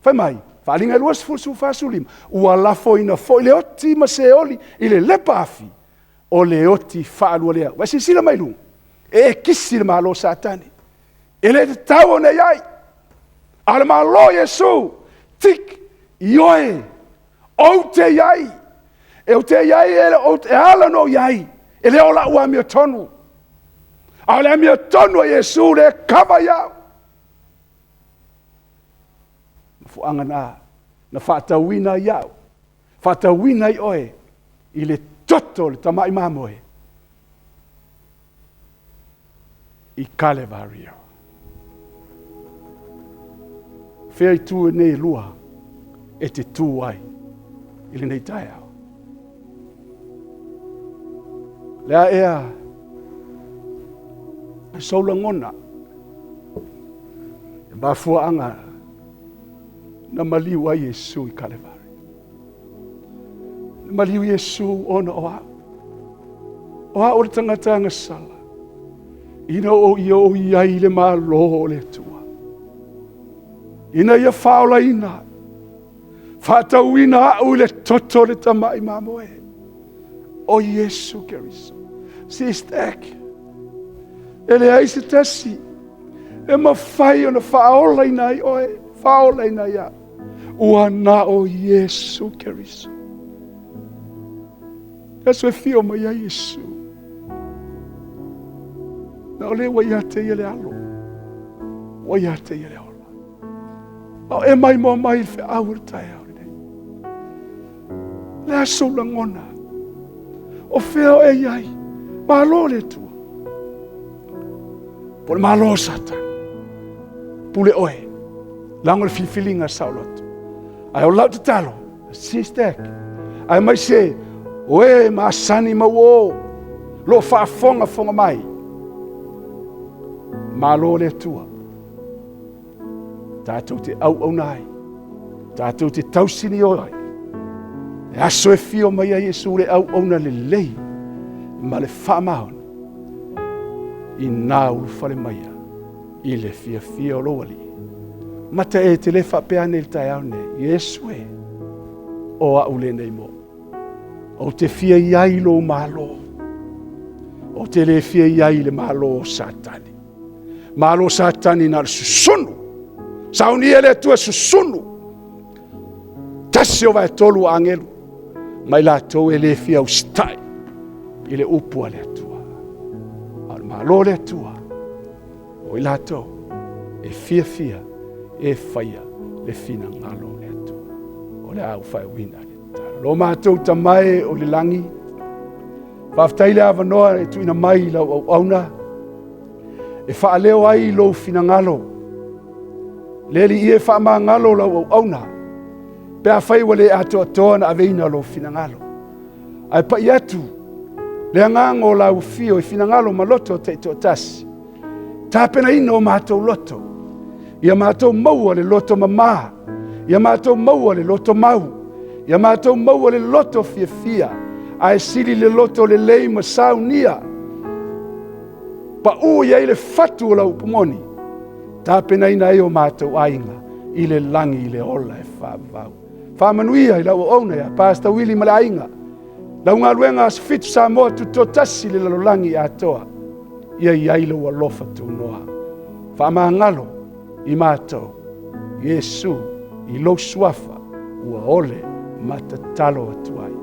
Fai mai, Faaaliga e 20, 14, 15, ua lafoina foi le oti ma Seoli i le lepa afi, o le oti faalua lea. Ua e silasila mai i luga, e ekisi le Malo o Satani. E le tatau ona i ai. A o le Malo o Iesu, tik, ioe, ou te i ai. Ou te i ai e ala ona ou i ai, e le o lau amiotonu, a o le amiotonu a Iesu lea e kava ai au. Mafuaaga na, na faatauina ai au, faatauina ai oe i le toto o le tamai mamoe i Kalevario. Fea itu nei e lua e te tū ai i lenei taeao. Le a ea sou lagona e mafuaaga na maliu ai Iesu i Kalevari. Na maliu Iesu ona o au. O au o le tagata agasala. Ina o ia o i ai i le Malo o le Atua. Ina ia faaolaina, faatauina au i le toto o le tamai mamoe. O Iesu Keriso. Sister, e leai se tasi e mafai ona faaolaina ai oe, faaolaina ai au. Ua na o Iesu Keriso. Le aso e fio mai ai Iesu. Na o lea ua ia te ia le alo, ua ia te ia le ola. A o e maimoa mai i le feau o le taeao lenei. Le a sou lagona, o fea o e i ai, malo le Atua. Po o le malo o Satani. Pule oe, lago le filifiliga saoloto. Ae o lau tatalo, sister, aemaise o e masani ma uo, lo faafogafoga mai. Malo le Atua. Tatou te auauna ai, tatou te tausinio ai. E aso e fio mai ai Iesu le auauna lelei ma le faamaoni ina ulufale maia i le fiafia o lou Alii. Mata e te le faapea ane i le taeao nei, Iesu e, o au lenei mo. Ou te fia i ai i lou malo. Ou te le fia i ai i le malo o Satani. Malo Satani na o le susunu. Saunia le Atua susunu. Tasi o vaetolu o agelu ma i latou e le fia usitai i le upu a le Atua. A o le malo o le Atua, o i latou e fiafia e faia le finagalo o le Atua. O le a ou faaiuina le tatalo. Lo matou Tama e o le lagi, faafetai le avanoa e tuuina mai i lau auauna e faaleo ai i lou finagalo. Le Alii e faamagalo lau auauna pe afai ua le atoatoa na aveina lou finagalo. Ae pai atu le agaga o lau afio i finagalo ma loto taitoatasi. Tapenaina o matou loto, ia matou maua le loto mamā, ia matou maua le loto mau, ia matou maua le loto fiafia, ae sili le loto lelei ma saunia. Paū i ai le fatu o lau upu moni, tapenaina ai o matou aiga i le lagi i le ola e faavavau. Faamanuia i lau auauna ia Pastor Willie ma le aiga, lau galuega Aso Fitu Samoa tutoatasi le lalolagi atoa, ia i ai lou alofa tunoa. Faamagalo i matou, Iesu, i lou suafa ua ole ma tatalo atu ai.